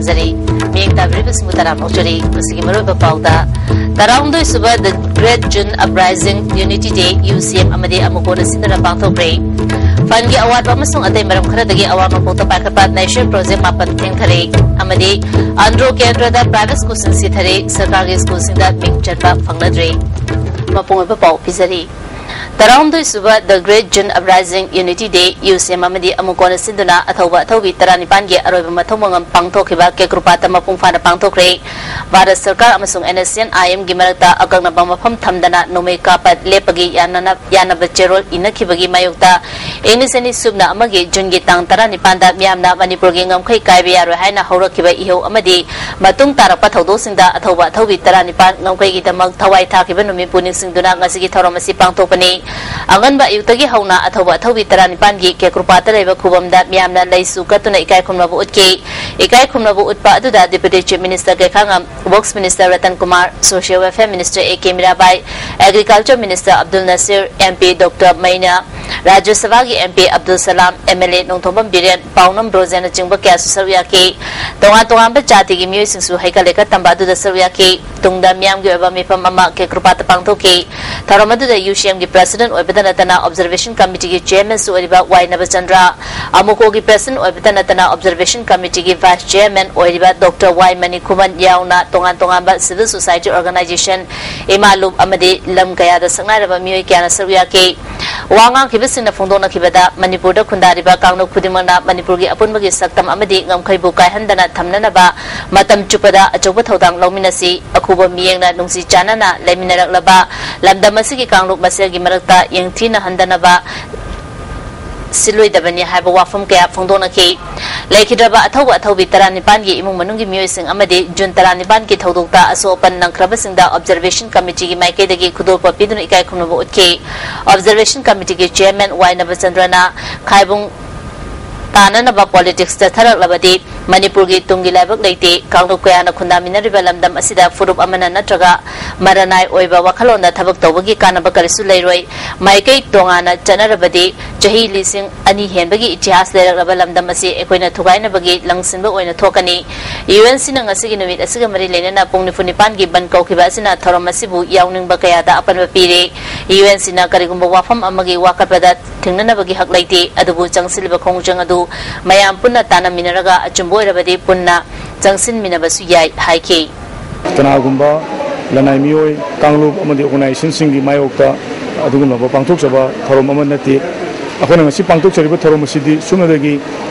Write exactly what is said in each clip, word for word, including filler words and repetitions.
ꯄꯤꯖꯔꯤ꯫ ꯃꯤꯌꯦꯡ ꯇꯥꯕꯤꯔꯤꯕꯁꯤꯡꯕꯨ ꯇꯔꯥꯝꯅ ꯑꯣꯛꯆꯔꯤ꯫ ꯉꯁꯤꯒꯤ ꯃꯔꯨꯑꯣꯏꯕ ꯄꯥꯎꯗ, ꯇꯔꯥꯍꯨꯝꯗꯣꯏ ꯁꯨꯕ The Great June Uprising Unity Day UCM ꯑꯃꯗꯤ ꯑꯃꯨꯀꯣꯅ ꯁꯤꯟꯗꯨꯅ ꯄꯥꯡꯊꯣꯛꯈ꯭ꯔꯦ꯫ ꯐꯟꯒꯤ ꯑꯋꯥꯠꯄ ꯑꯃꯁꯨꯡ ꯑꯇꯩ ꯃꯔꯝ ꯈꯔꯗꯒꯤ ꯑꯋꯥꯡ ꯅꯣꯡꯄꯣꯛꯇ ꯄꯥꯏꯈꯠꯄ ꯅꯦꯁꯅꯦꯜ ꯄ꯭ꯔꯣꯖꯦꯛ ꯃꯥꯄꯟ ꯊꯦꯡꯊꯔꯦ꯫ ꯑꯃꯗꯤ ꯑꯟꯗ꯭ꯔꯣ ꯀꯦꯟꯗ꯭ꯔꯗ ꯄ꯭ꯔꯥꯏꯚꯦꯠ ꯁ꯭ꯀꯨꯜꯁꯤꯡ ꯁꯤꯊꯔꯦ꯫ ꯁꯔꯀꯥꯔꯒꯤ ꯁ꯭ꯀꯨꯜꯁꯤꯡꯗ ꯃꯤꯡ ꯆꯟꯕ ꯐꯪꯅꯗ꯭ꯔꯦ꯫ ꯃꯄꯨꯡ ꯑꯣꯏꯕ ꯄꯥꯎ ꯄꯤꯖꯔꯤ꯫ ꯇꯔꯥꯍꯨꯝꯗꯣꯏ ꯁꯨꯕ The Great June Uprising Unity Day UCM ꯑꯃꯗꯤ ꯑꯃꯨꯀꯣꯅ ꯁꯤꯟꯗꯨꯅ ꯑꯊꯧꯕ ꯑꯊꯧꯕꯤ ꯇꯔꯥꯅꯤꯄꯥꯟꯒꯤ ꯑꯔꯣꯏꯕ ꯃꯊꯧ ꯃꯉꯝ ꯄꯥꯡꯊꯣꯛꯈꯤꯕ ꯀꯦꯀ꯭ꯔꯨꯄꯥꯠꯇ ꯃꯄꯨꯡ ꯐꯥꯅ ꯄꯥꯡꯊꯣꯛꯈ꯭ꯔꯦ꯫ ꯚꯥꯔꯠ ꯁꯔꯀꯥꯔ ꯑꯃꯁꯨꯡ NSCN-IM-ꯒꯤ ꯃꯔꯛꯇ ꯑꯀꯛꯅꯕ ꯃꯐꯝ ꯊꯝꯗꯅ ꯅꯣꯡꯃꯩ ꯀꯥꯞꯄ ꯂꯦꯞꯄꯒꯤ ꯌꯥꯅꯅ-, ꯌꯥꯅꯕ ꯆꯦꯔꯣꯜ ꯏꯅꯈꯤꯕꯒꯤ ꯃꯥꯌꯣꯛꯇ ꯏꯪ ꯂꯤꯁꯤꯡ ꯑꯅꯤ ꯁꯨꯞꯅ ꯑꯃꯒꯤ ꯖꯨꯟꯒꯤ ꯇꯥꯡ ꯇꯔꯥꯅꯤꯄꯥꯟꯗ ꯃꯤꯌꯥꯝꯅ ꯃꯅꯤꯄꯨꯔꯒꯤ ꯉꯝꯈꯩ ꯀꯥꯏꯕ ꯌꯥꯔꯣꯏ ꯍꯥꯏꯅ ꯍꯧꯔꯛꯈꯤꯕ ꯏꯍꯧ ꯑꯃꯗꯤ ꯃꯇꯨꯡ ꯇꯥꯔꯛꯄ ꯊꯧꯗꯣꯛꯁꯤꯡꯗ ꯑꯊꯧꯕ ꯑꯊꯧꯕꯤ ꯇꯔꯥꯅꯤꯄꯥꯟ ꯉꯝꯈꯩꯒꯤꯗꯃꯛ ꯊꯋꯥꯏ ꯊꯥꯈꯤꯕ ꯅꯨꯃꯤꯠꯄꯨ ꯅꯤꯡꯁꯤꯡꯗꯨꯅ ꯉꯁꯤꯒꯤ ꯊꯧꯔꯝ ꯑꯁꯤ ꯄꯥꯡꯊꯣꯛꯄꯅꯤ꯫ ꯑꯉꯟꯕ ꯑꯌꯨꯛꯇꯒꯤ ꯍꯧꯅ ꯑꯊꯧꯕ ꯑꯊꯧꯕꯤ ꯇꯔꯥꯅꯤꯄꯥꯟꯒꯤ ꯀꯦꯀ꯭ꯔꯨꯄꯥꯠꯇ ꯂꯩꯕ ꯈꯨꯕꯝꯗ ꯃꯤꯌꯥꯝꯅ ꯂꯩꯁꯨ ꯀꯠꯇꯨꯅ ꯏꯀꯥꯏ ꯈꯨꯝꯅꯕ ꯎꯠꯈꯤ꯫ ꯏꯀꯥꯏ ꯈꯨꯝꯅꯕ ꯎꯠꯄ ꯑꯗꯨꯗ Deputy Chief Minister ꯒꯩꯈꯥꯉꯝ, Works Minister Ratan Kumar, Social Welfare Minister A K Mirabai, Agriculture Minister Abdul Nasir, MP Doctor ꯃꯩꯅꯥ, ꯔꯥꯖ꯭ꯌ ꯁꯚꯥꯒꯤ MP ꯑꯕꯗꯨꯜ ꯁꯂꯥꯝ, MLA ꯅꯣꯡꯊꯣꯝꯕꯝ ꯕꯤꯔꯦꯟ, ꯄꯥꯎꯅꯝ ꯕ꯭ꯔꯣꯖꯦꯟꯅꯆꯤꯡꯕ ꯀꯌꯥꯁꯨ ꯁꯔꯨꯛ ꯌꯥꯈꯤ꯫ ꯇꯣꯉꯥꯟ ꯇꯣꯉꯥꯟꯕ ꯖꯥꯇꯤꯒꯤ ꯃꯤꯑꯣꯏꯁꯤꯡꯁꯨ ꯍꯩꯀꯠ ꯂꯩꯀꯠ ꯇꯝꯕ ꯑꯗꯨꯗ ꯁꯔꯨꯛ ꯌꯥꯈꯤ꯫ ꯇꯨꯡꯗ ꯃꯤꯌꯥꯝꯒꯤ ꯑꯣꯏꯕ ꯃꯤꯐꯝ ꯑꯃ ꯀꯦꯀ꯭ꯔꯨꯄꯥꯠꯇ ꯄꯥꯡꯊꯣꯛꯈꯤ꯫ ꯊꯧꯔꯝ ꯑꯗꯨꯗ UCM-ꯒꯤ President ꯑꯣꯏꯕꯗ ꯅꯠꯇꯅ Observation Committee-ꯒꯤ Chairman-ꯁꯨ ꯑꯣꯏꯔꯤꯕ ꯋꯥꯏ ꯅꯕꯆꯟꯗ꯭ꯔ, ꯑꯃꯨꯀꯣꯒꯤ President ꯑꯣꯏꯕꯗ ꯅꯠꯇꯅ Observation Committee-ꯒꯤ Vice Chairman ꯑꯣꯏꯔꯤꯕ Doctor ꯋꯥꯏ ꯃꯅꯤꯈꯨꯃꯟ ꯌꯥꯎꯅ ꯇꯣꯉꯥꯟ ꯇꯣꯉꯥꯟꯕ civil society organization, ꯏꯃꯥ ꯂꯨꯞ ꯑꯃꯗꯤ ꯂꯝ ꯀꯌꯥꯗ ꯁꯛꯅꯥꯏꯔꯕ ꯃꯤꯑꯣꯏ ꯀꯌꯥꯅ ꯁꯔꯨꯛ ꯌꯥꯈꯤ꯫ ꯋꯥ ꯉꯥꯡꯈꯤꯕꯁꯤꯡꯅ ꯐꯣꯡꯗꯣꯛꯅꯈꯤꯕꯗ, ꯃꯅꯤꯄꯨꯔꯗ ꯈꯨꯟꯗꯥꯔꯤꯕ ꯀꯥꯡꯂꯨꯞ ꯈꯨꯗꯤꯡꯃꯛꯅ ꯃꯅꯤꯄꯨꯔꯒꯤ ꯑꯄꯨꯟꯕꯒꯤ ꯁꯛꯇꯝ ꯑꯃꯗꯤ ꯉꯝꯈꯩꯕꯨ ꯀꯥꯏꯍꯟꯗꯅ ꯊꯝꯅꯅꯕ ꯃꯇꯝ ꯆꯨꯞꯄꯗ ꯑꯆꯧꯕ ꯊꯧꯗꯥꯡ ꯂꯧꯃꯤꯟꯅꯁꯤ꯫ ꯑꯈꯨꯕ ꯃꯤꯠꯌꯦꯡꯅ ꯅꯨꯡꯁꯤ ꯆꯥꯟꯅꯅ ꯂꯩꯃꯤꯟꯅꯔꯛꯂꯕ ꯂꯝꯗꯝ ꯑꯁꯤꯒꯤ ꯀꯥꯡꯂꯨꯞ ꯃꯁꯦꯜꯒꯤ ꯃꯔꯛꯇ ꯌꯦꯡꯊꯤꯅꯍꯟꯗꯅꯕ ꯁꯤꯜꯂꯣꯏꯗꯕꯅꯤ ꯍꯥꯏꯕ ꯋꯥꯐꯝ ꯀꯌꯥ ꯐꯣꯡꯗꯣꯛꯅꯈꯤ꯫ ꯂꯩꯈꯤꯗ꯭ꯔꯕ ꯑꯊꯧꯕ ꯑꯊꯧꯕꯤ ꯇꯔꯥꯅꯤꯄꯥꯟꯒꯤ ꯏꯃꯨꯡ ꯃꯅꯨꯡꯒꯤ ꯃꯤꯑꯣꯏꯁꯤꯡ ꯑꯃꯗꯤ ꯖꯨꯟ ꯇꯔꯥꯅꯤꯄꯥꯟꯒꯤ ꯊꯧꯗꯣꯛꯇ ꯑꯁꯣꯛ ꯑꯄꯟ ꯅꯪꯈ꯭ꯔꯕꯁꯤꯡꯗ Observation Committee-ꯒꯤ ꯃꯥꯏꯀꯩꯗꯒꯤ ꯈꯨꯗꯣꯜꯄꯣꯠ ꯄꯤꯗꯨꯅ ꯏꯀꯥꯏ ꯈꯨꯝꯅꯕ ꯎꯠꯈꯤ꯫ Observation Committee-ꯒꯤ Chairman ꯋꯥꯏ ꯅꯕꯆꯟꯗ꯭ꯔꯅ ꯈꯥꯏꯕꯨꯡ ꯇꯥꯅꯅꯕ politics ꯆꯠꯊꯔꯛꯂꯕꯗꯤ ꯃꯅꯤꯄꯨꯔꯒꯤ ꯇꯨꯡꯒꯤ ꯂꯥꯏꯕꯛ ꯂꯩꯇꯦ꯫ ꯀꯥꯡꯂꯨꯞ ꯀꯌꯥꯅ ꯈꯨꯟꯗꯥꯃꯤꯟꯅꯔꯤꯕ ꯂꯝꯗꯝ ꯑꯁꯤꯗ ꯐꯨꯔꯨꯞ ꯑꯃꯅ ꯅꯠꯇ꯭ꯔꯒ ꯃꯔꯅꯥꯏ ꯑꯣꯏꯕ ꯋꯥꯈꯜꯂꯣꯟꯗ ꯊꯕꯛ ꯇꯧꯕꯒꯤ ꯀꯥꯟꯅꯕ ꯀꯔꯤꯁꯨ ꯂꯩꯔꯣꯏ꯫ ꯃꯥꯏꯀꯩ ꯇꯣꯉꯥꯟꯅ ꯆꯠꯅꯔꯕꯗꯤ ꯆꯍꯤ ꯂꯤꯁꯤꯡ ꯑꯅꯤ ꯍꯦꯟꯕꯒꯤ ꯏꯇꯤꯍꯥꯁ ꯂꯩꯔꯛꯂꯕ ꯂꯝꯗꯝ ꯑꯁꯤ ꯑꯩꯈꯣꯏꯅ ꯊꯨꯒꯥꯏꯅꯕꯒꯤ ꯂꯪꯁꯤꯟꯕ ꯑꯣꯏꯅ ꯊꯣꯛꯀꯅꯤ꯫ ꯌꯨ ꯑꯦꯟ ꯁꯤꯅ ꯉꯁꯤꯒꯤ ꯅꯨꯃꯤꯠ ꯑꯁꯤꯒ ꯃꯔꯤ ꯂꯩꯅꯅ ꯄꯨꯡ ꯅꯤꯐꯨ ꯅꯤꯄꯥꯟꯒꯤ ꯕꯟ ꯀꯧꯈꯤꯕ ꯑꯁꯤꯅ ꯊꯧꯔꯝ ꯑꯁꯤꯕꯨ ꯌꯥꯎꯅꯤꯡꯕ ꯀꯌꯥꯗ ꯑꯄꯟꯕ ꯄꯤꯔꯦ꯫ ꯌꯨ ꯑꯦꯟ ꯁꯤꯅ ꯀꯔꯤꯒꯨꯝꯕ ꯋꯥꯐꯝ ꯑꯃꯒꯤ ꯋꯥꯀꯠꯄꯗ ꯊꯤꯡꯅꯅꯕꯒꯤ ꯍꯛ ꯂꯩꯇꯦ, ꯑꯗꯨꯕꯨ ꯆꯪꯁꯤꯜꯂꯤꯕ ꯈꯣꯡꯖꯪ ꯑꯗꯨ ꯃꯌꯥꯝ ꯄꯨꯟꯅ ꯇꯥꯟꯅꯃꯤꯟꯅꯔꯒ ꯑꯆꯨꯝꯕ ꯑꯣꯏꯔꯕꯗꯤ ꯄꯨꯟꯅ ꯆꯪꯁꯤꯟꯃꯤꯟꯅꯕꯁꯨ ꯌꯥꯏ ꯍꯥꯏꯈꯤ꯫ ꯀꯅꯥꯒꯨꯝꯕ ꯂꯅꯥꯏ ꯃꯤꯑꯣꯏ, ꯀꯥꯡꯂꯨꯞ ꯑꯃꯗꯤ ꯑꯣꯔꯒꯅꯥꯏꯖꯦꯁꯟꯁꯤꯡꯒꯤ ꯃꯥꯌꯣꯛꯇ ꯑꯗꯨꯒꯨꯝꯂꯕ ꯄꯥꯡꯊꯣꯛꯆꯕ ꯊꯧꯔꯝ ꯑꯃ ꯅꯠꯇꯦ꯫ ꯑꯩꯈꯣꯏꯅ ꯉꯁꯤ ꯄꯥꯡꯊꯣꯛꯆꯔꯤꯕ ꯊꯧꯔꯝ ꯑꯁꯤꯗꯤ ꯁꯨꯞꯅꯗꯒꯤ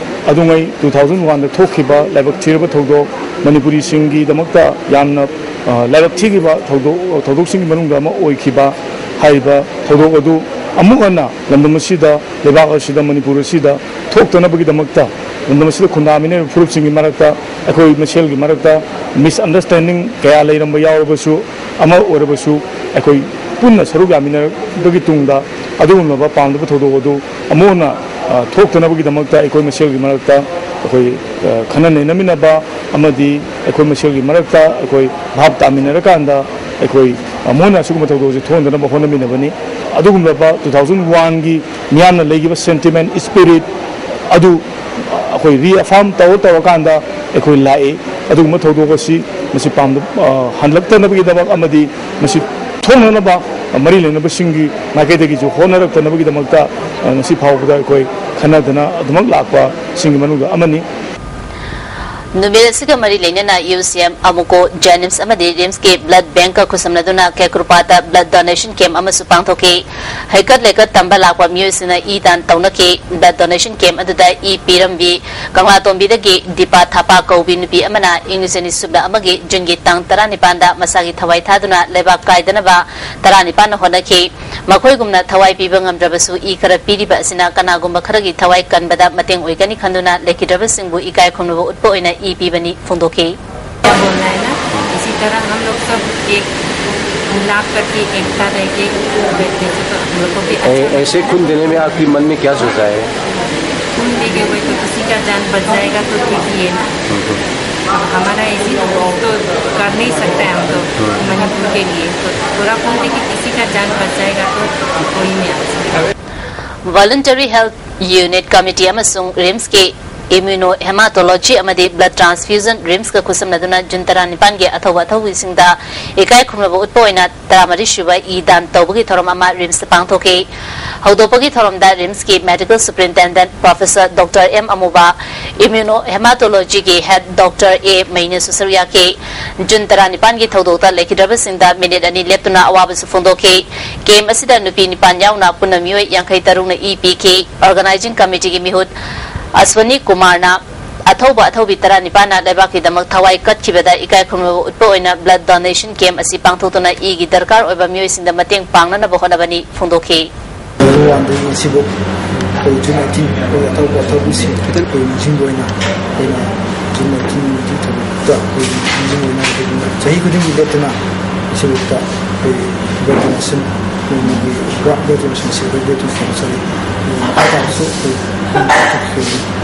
ꯑꯗꯨꯉꯩ ꯇꯨ ꯊꯥꯎꯖꯟ ꯋꯥꯟꯗ ꯊꯣꯛꯈꯤꯕ ꯂꯥꯏꯕꯛ ꯊꯤꯔꯕ ꯊꯧꯗꯣꯛ, ꯃꯅꯤꯄꯨꯔꯤꯁꯤꯡꯒꯤꯗꯃꯛꯇ ꯌꯥꯝꯅ, ꯑ, ꯂꯥꯏꯕꯛ ꯊꯤꯈꯤꯕ ꯊꯧꯗꯣꯛ, ꯊꯧꯗꯣꯛꯁꯤꯡꯒꯤ ꯃꯅꯨꯡꯗ ꯑꯃ ꯑꯣꯏꯈꯤꯕ ꯍꯥꯏꯔꯤꯕ ꯊꯧꯗꯣꯛ ꯑꯗꯨ ꯑꯃꯨꯛ ꯍꯟꯅ ꯂꯝꯗꯝ ꯑꯁꯤꯗ, ꯂꯩꯕꯥꯛ ꯑꯁꯤꯗ, ꯃꯅꯤꯄꯨꯔ ꯑꯁꯤꯗ ꯊꯣꯛꯇꯅꯕꯒꯤꯗꯃꯛꯇ ꯂꯝꯗꯝ ꯑꯁꯤꯗ ꯈꯨꯟꯗꯥꯃꯤꯟꯅꯔꯤꯕ ꯐꯨꯔꯨꯞꯁꯤꯡꯒꯤ ꯃꯔꯛꯇ, ꯑꯩꯈꯣꯏ ꯃꯁꯦꯜꯒꯤ ꯃꯔꯛꯇ misunderstanding ꯀꯌꯥ ꯂꯩꯔꯝꯕ ꯌꯥꯎꯔꯕꯁꯨ, ꯑꯃ ꯑꯣꯏꯔꯕꯁꯨ, ꯑꯩꯈꯣꯏ ꯄꯨꯟꯅ ꯁꯔꯨꯛ ꯌꯥꯃꯤꯟꯅꯔꯕꯒꯤ ꯇꯨꯡꯗ ꯑꯗꯨꯒꯨꯝꯂꯕ ꯄꯥꯝꯗꯕ ꯊꯧꯗꯣꯛ ꯑꯗꯨ ꯑꯃꯨꯛ ꯍꯟꯅ, ꯑ, ꯊꯣꯛꯇꯅꯕꯒꯤꯗꯃꯛꯇ ꯑꯩꯈꯣꯏ ꯃꯁꯦꯜꯒꯤ ꯃꯔꯛꯇ ꯑꯩꯈꯣꯏ, ꯑ, ꯈꯟꯅ ꯅꯩꯅꯃꯤꯟꯅꯕ ꯑꯃꯗꯤ ꯑꯩꯈꯣꯏ ꯃꯁꯦꯜꯒꯤ ꯃꯔꯛꯇ ꯑꯩꯈꯣꯏ ꯚꯥꯞ ꯇꯥꯃꯤꯟꯅꯔꯀꯥꯟꯗ ꯑꯩꯈꯣꯏ, ꯑ, ꯃꯨꯟꯅ ꯑꯁꯤꯒꯨꯝꯕ ꯊꯧꯗꯣꯛ ꯑꯁꯤ ꯊꯣꯛꯍꯟꯗꯅꯕ ꯍꯣꯠꯅꯃꯤꯟꯅꯕꯅꯤ꯫ ꯑꯗꯨꯒꯨꯝꯂꯕ ꯇꯨ ꯊꯥꯎꯖꯟ ꯋꯥꯟꯒꯤ ꯃꯤꯌꯥꯝꯅ ꯂꯩꯈꯤꯕ sentiment, spirit ꯑꯗꯨ ꯑꯩꯈꯣꯏ reaffirm ꯇꯧꯔ ꯇꯧꯔꯀꯥꯟꯗ ꯑꯩꯈꯣꯏ ꯂꯥꯛꯏ꯫ ꯑꯗꯨꯒꯨꯝꯕ ꯊꯧꯗꯣꯛ ꯑꯁꯤ ꯃꯁꯤ ꯄꯥꯝꯗ-, ꯑ, ꯍꯜꯂꯛꯇꯅꯕꯒꯤꯗꯃꯛ ꯑꯃꯗꯤ ꯃꯁꯤ ꯊꯣꯛꯅꯅꯕ ꯃꯔꯤ ꯂꯩꯅꯕꯁꯤꯡꯒꯤ ꯃꯥꯏꯀꯩꯗꯒꯤꯁꯨ ꯍꯣꯠꯅꯔꯛꯇꯅꯕꯒꯤꯗꯃꯛꯇ, ꯑ, ꯉꯁꯤ ꯐꯥꯎꯕꯗ ꯑꯩꯈꯣꯏ ꯈꯟꯅꯗꯅ ꯑꯗꯨꯃꯛ ꯂꯥꯛꯄꯁꯤꯡꯒꯤ ꯃꯅꯨꯡꯗ ꯑꯃꯅꯤ꯫ ꯅꯨꯃꯤꯠ ꯑꯁꯤꯒ ꯃꯔꯤ ꯂꯩꯅꯅ ꯌꯨ ꯁꯤ ꯑꯦꯝ, ꯑꯃꯨꯀꯣ, ꯖꯦꯅꯤꯝꯁ ꯑꯃꯗꯤ ꯔꯤꯝꯁꯀꯤ blood bankꯀ ꯈꯨꯠꯁꯝꯅꯗꯨꯅ ꯀꯦꯀ꯭ꯔꯨꯄꯥꯠꯇ blood donation camp ꯑꯃꯁꯨ ꯄꯥꯡꯊꯣꯛꯈꯤ꯫ ꯍꯩꯀꯠ ꯂꯩꯀꯠ ꯇꯝꯕ ꯂꯥꯛꯄ ꯃꯤꯑꯣꯏꯁꯤꯡꯅ ꯏ ꯗꯥꯟ ꯇꯧꯅꯈꯤ꯫ Blood donation camp ꯑꯗꯨꯗ ꯏ ꯄꯤꯔꯝꯕꯤ ꯀꯪꯂꯥꯇꯣꯝꯕꯤꯗꯒꯤ ꯗꯤꯄꯥ ꯊꯥꯄꯥ ꯀꯧꯕꯤ ꯅꯨꯄꯤ ꯑꯃꯅ ꯏꯪ ꯂꯤꯁꯤꯡ ꯑꯅꯤ ꯁꯨꯞꯅ ꯑꯃꯒꯤ ꯖꯨꯟꯒꯤ ꯇꯥꯡ ꯇꯔꯥꯅꯤꯄꯥꯟꯗ ꯃꯁꯥꯒꯤ ꯊꯋꯥꯏ ꯊꯥꯗꯨꯅ ꯂꯩꯕꯥꯛ ꯀꯥꯏꯗꯅꯕ ꯇꯔꯥꯅꯤꯄꯥꯟꯅ ꯍꯣꯠꯅꯈꯤ꯫ ꯃꯈꯣꯏꯒꯨꯝꯅ ꯊꯋꯥꯏ ꯄꯤꯕ ꯉꯝꯗ꯭ꯔꯕꯁꯨ ꯏ ꯈꯔ ꯄꯤꯔꯤꯕ ꯑꯁꯤꯅ ꯀꯅꯥꯒꯨꯝꯕ ꯈꯔꯒꯤ ꯊꯋꯥꯏ ꯀꯟꯕꯗ ꯃꯇꯦꯡ ꯑꯣꯏꯒꯅꯤ ꯈꯟꯗꯨꯅ ꯂꯩꯈꯤꯗ꯭ꯔꯕꯁꯤꯡꯕꯨ ꯏꯀꯥꯏ ꯈꯨꯝꯅꯕ ꯎꯠꯄ ꯑꯣꯏꯅ ꯏ ꯄꯤꯕꯅꯤ ꯐꯣꯡꯗꯣꯛꯈꯤ꯫ क्या बोलना है ना, इसी तरह हम लोग सब एक मिलाप करके, एकता रह के बैठने से तो हम लोग को भी अच्छा ऐसे खून देने में आपके मन में क्या सोचा है? खून देंगे वही तो किसी का जान बच जाएगा तो ठीक ही है ना। हमारा ऐसी तो कर नहीं सकता है हम तो मणिपुर के लिए। तो थोड़ा कौन थी कि किसी का जान बच जाएगा तो कोई नहीं। Voluntary Health Unit Committee ꯑꯃꯁꯨꯡ ꯔꯤꯝꯁꯀꯤ Immunohematology ꯑꯃꯗꯤ Blood Transfusion ꯔꯤꯝꯁꯀ ꯈꯨꯠꯁꯝꯅꯗꯨꯅ ꯖꯨꯟ ꯇꯔꯥꯅꯤꯄꯥꯟꯒꯤ ꯑꯊꯧꯕ ꯑꯊꯧꯕꯤꯁꯤꯡꯗ ꯏꯀꯥꯏ ꯈꯨꯝꯅꯕ ꯎꯠꯄ ꯑꯣꯏꯅ ꯇꯔꯥꯃꯔꯤ ꯁꯨꯕ ꯏ ꯗꯥꯟ ꯇꯧꯕꯒꯤ ꯊꯧꯔꯝ ꯑꯃ ꯔꯤꯝꯁꯇ ꯄꯥꯡꯊꯣꯛꯈꯤ꯫ ꯍꯧꯗꯣꯛꯄꯒꯤ ꯊꯧꯔꯝꯗ ꯔꯤꯝꯁꯀꯤ Medical Superintendent Professor Doctor M ꯑꯃꯨꯕ, Immunohematology ꯒꯤ Head Doctor ꯑꯦ ꯃꯩꯅꯁꯨ ꯁꯔꯨꯛ ꯌꯥꯈꯤ꯫ ꯖꯨꯟ ꯇꯔꯥꯅꯤꯄꯥꯟꯒꯤ ꯊꯧꯗꯣꯛꯇ ꯂꯩꯈꯤꯗ꯭ꯔꯕꯁꯤꯡꯗ ꯃꯤꯅꯤꯠ ꯑꯅꯤ ꯂꯦꯞꯇꯨꯅ ꯑꯋꯥꯕꯁꯨ ꯐꯣꯡꯗꯣꯛꯈꯤ꯫ ꯀꯦꯝ ꯑꯁꯤꯗ ꯅꯨꯄꯤ ꯅꯤꯄꯥꯟ ꯌꯥꯎꯅ ꯄꯨꯟꯅ ꯃꯤꯑꯣꯏ ꯌꯥꯡꯈꯩ ꯇꯔꯨꯛꯅ ꯏ ꯄꯤꯈꯤ꯫ Organizing Committee ꯒꯤ ꯃꯤꯍꯨꯠ ꯑꯁ꯭ꯋꯅꯤ ꯀꯨꯃꯥꯔꯅ ꯑꯊꯧꯕ ꯑꯊꯧꯕꯤ ꯇꯔꯥꯅꯤꯄꯥꯟꯅ ꯂꯩꯕꯥꯛꯀꯤꯗꯃꯛ ꯊꯋꯥꯏ ꯀꯠꯈꯤꯕꯗ ꯏꯀꯥꯏ ꯈꯨꯝꯅꯕ ꯎꯠꯄ ꯑꯣꯏꯅ blood donation camp ꯑꯁꯤ ꯄꯥꯡꯊꯣꯛꯇꯨꯅ ꯏꯒꯤ ꯗꯔꯀꯥꯔ ꯑꯣꯏꯕ ꯃꯤꯑꯣꯏꯁꯤꯡꯗ ꯃꯇꯦꯡ ꯄꯥꯡꯅꯅꯕ ꯍꯣꯠꯅꯕꯅꯤ ꯐꯣꯡꯗꯣꯛꯈꯤ꯫ ꯋꯥꯟꯗꯒꯤ ꯉꯁꯤꯐꯥꯎ ꯑꯩꯈꯣꯏ ꯖꯨꯟ ꯑꯩꯠꯇꯤꯟ ꯑꯩꯈꯣꯏ ꯑꯊꯧꯕ ꯑꯊꯧꯕꯤꯁꯤꯡ ꯑꯩꯈꯣꯏ ꯅꯤꯡꯁꯤꯡꯕ ꯑꯣꯏꯅ ꯑꯩꯈꯣꯏꯅ ꯖꯨꯟ ꯑꯩꯠꯇꯤꯟꯒꯤ ꯊꯧꯔꯝꯗ ꯑꯩꯈꯣꯏ ꯅꯤꯡꯁꯤꯡꯕ ꯑꯣꯏꯅ ꯑꯩꯈꯣꯏ ꯆꯍꯤ ꯈꯨꯗꯤꯡꯒꯤ ꯂꯦꯞꯇꯅ ꯉꯁꯤꯐꯥꯎꯗ ꯑꯩꯈꯣꯏ blood donation ꯅꯣꯡꯃꯒꯤ blood donation ꯑꯁꯤ ꯑꯩꯈꯣꯏ ꯂꯦꯞꯇꯅ ꯇꯧꯖꯔꯤ꯫ ꯃꯈꯥ ꯇꯥꯕꯁꯨ ꯑꯩꯈꯣꯏ ꯑꯗꯨꯝ ꯄꯥꯡꯊꯣꯛꯆꯒꯅꯤ꯫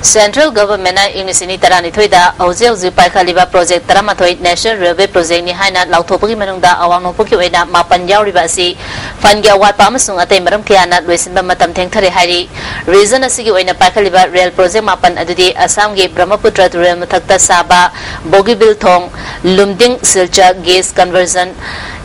Central Government ꯅ ꯏꯪ ꯂꯤꯁꯤꯡ ꯑꯅꯤ ꯇꯔꯥꯅꯤꯊꯣꯏꯗ ꯍꯧꯖꯤꯛ ꯍꯧꯖꯤꯛ ꯄꯥꯏꯈꯠꯂꯤꯕ project ꯇꯔꯥꯃꯥꯊꯣꯏ National Railway Project ꯅꯤ ꯍꯥꯏꯅ ꯂꯥꯎꯊꯣꯛꯄꯒꯤ ꯃꯅꯨꯡꯗ ꯑꯋꯥꯡ ꯅꯣꯡꯄꯣꯛꯀꯤ ꯑꯣꯏꯅ ꯃꯥꯄꯟ ꯌꯥꯎꯔꯤꯕ ꯑꯁꯤ fund ꯒꯤ ꯑꯋꯥꯠꯄ ꯑꯃꯁꯨꯡ ꯑꯇꯩ ꯃꯔꯝ ꯀꯌꯥꯅ ꯂꯣꯏꯁꯤꯟꯕ ꯃꯇꯝ ꯊꯦꯡꯊꯔꯦ ꯍꯥꯏꯔꯤ꯫ Region ꯑꯁꯤꯒꯤ ꯑꯣꯏꯅ ꯄꯥꯏꯈꯠꯂꯤꯕ rail project ꯃꯥꯄꯟ ꯑꯗꯨꯗꯤ ꯑꯁꯥꯝꯒꯤ ꯕ꯭ꯔꯍꯃꯄꯨꯇ꯭ꯔ ꯇꯨꯔꯦꯜ ꯃꯊꯛꯇ ꯁꯥꯕ ꯕꯣꯒꯤꯕꯤꯜ ꯊꯣꯡ, ꯂꯨꯝꯗꯤꯡ Silchar gas conversion,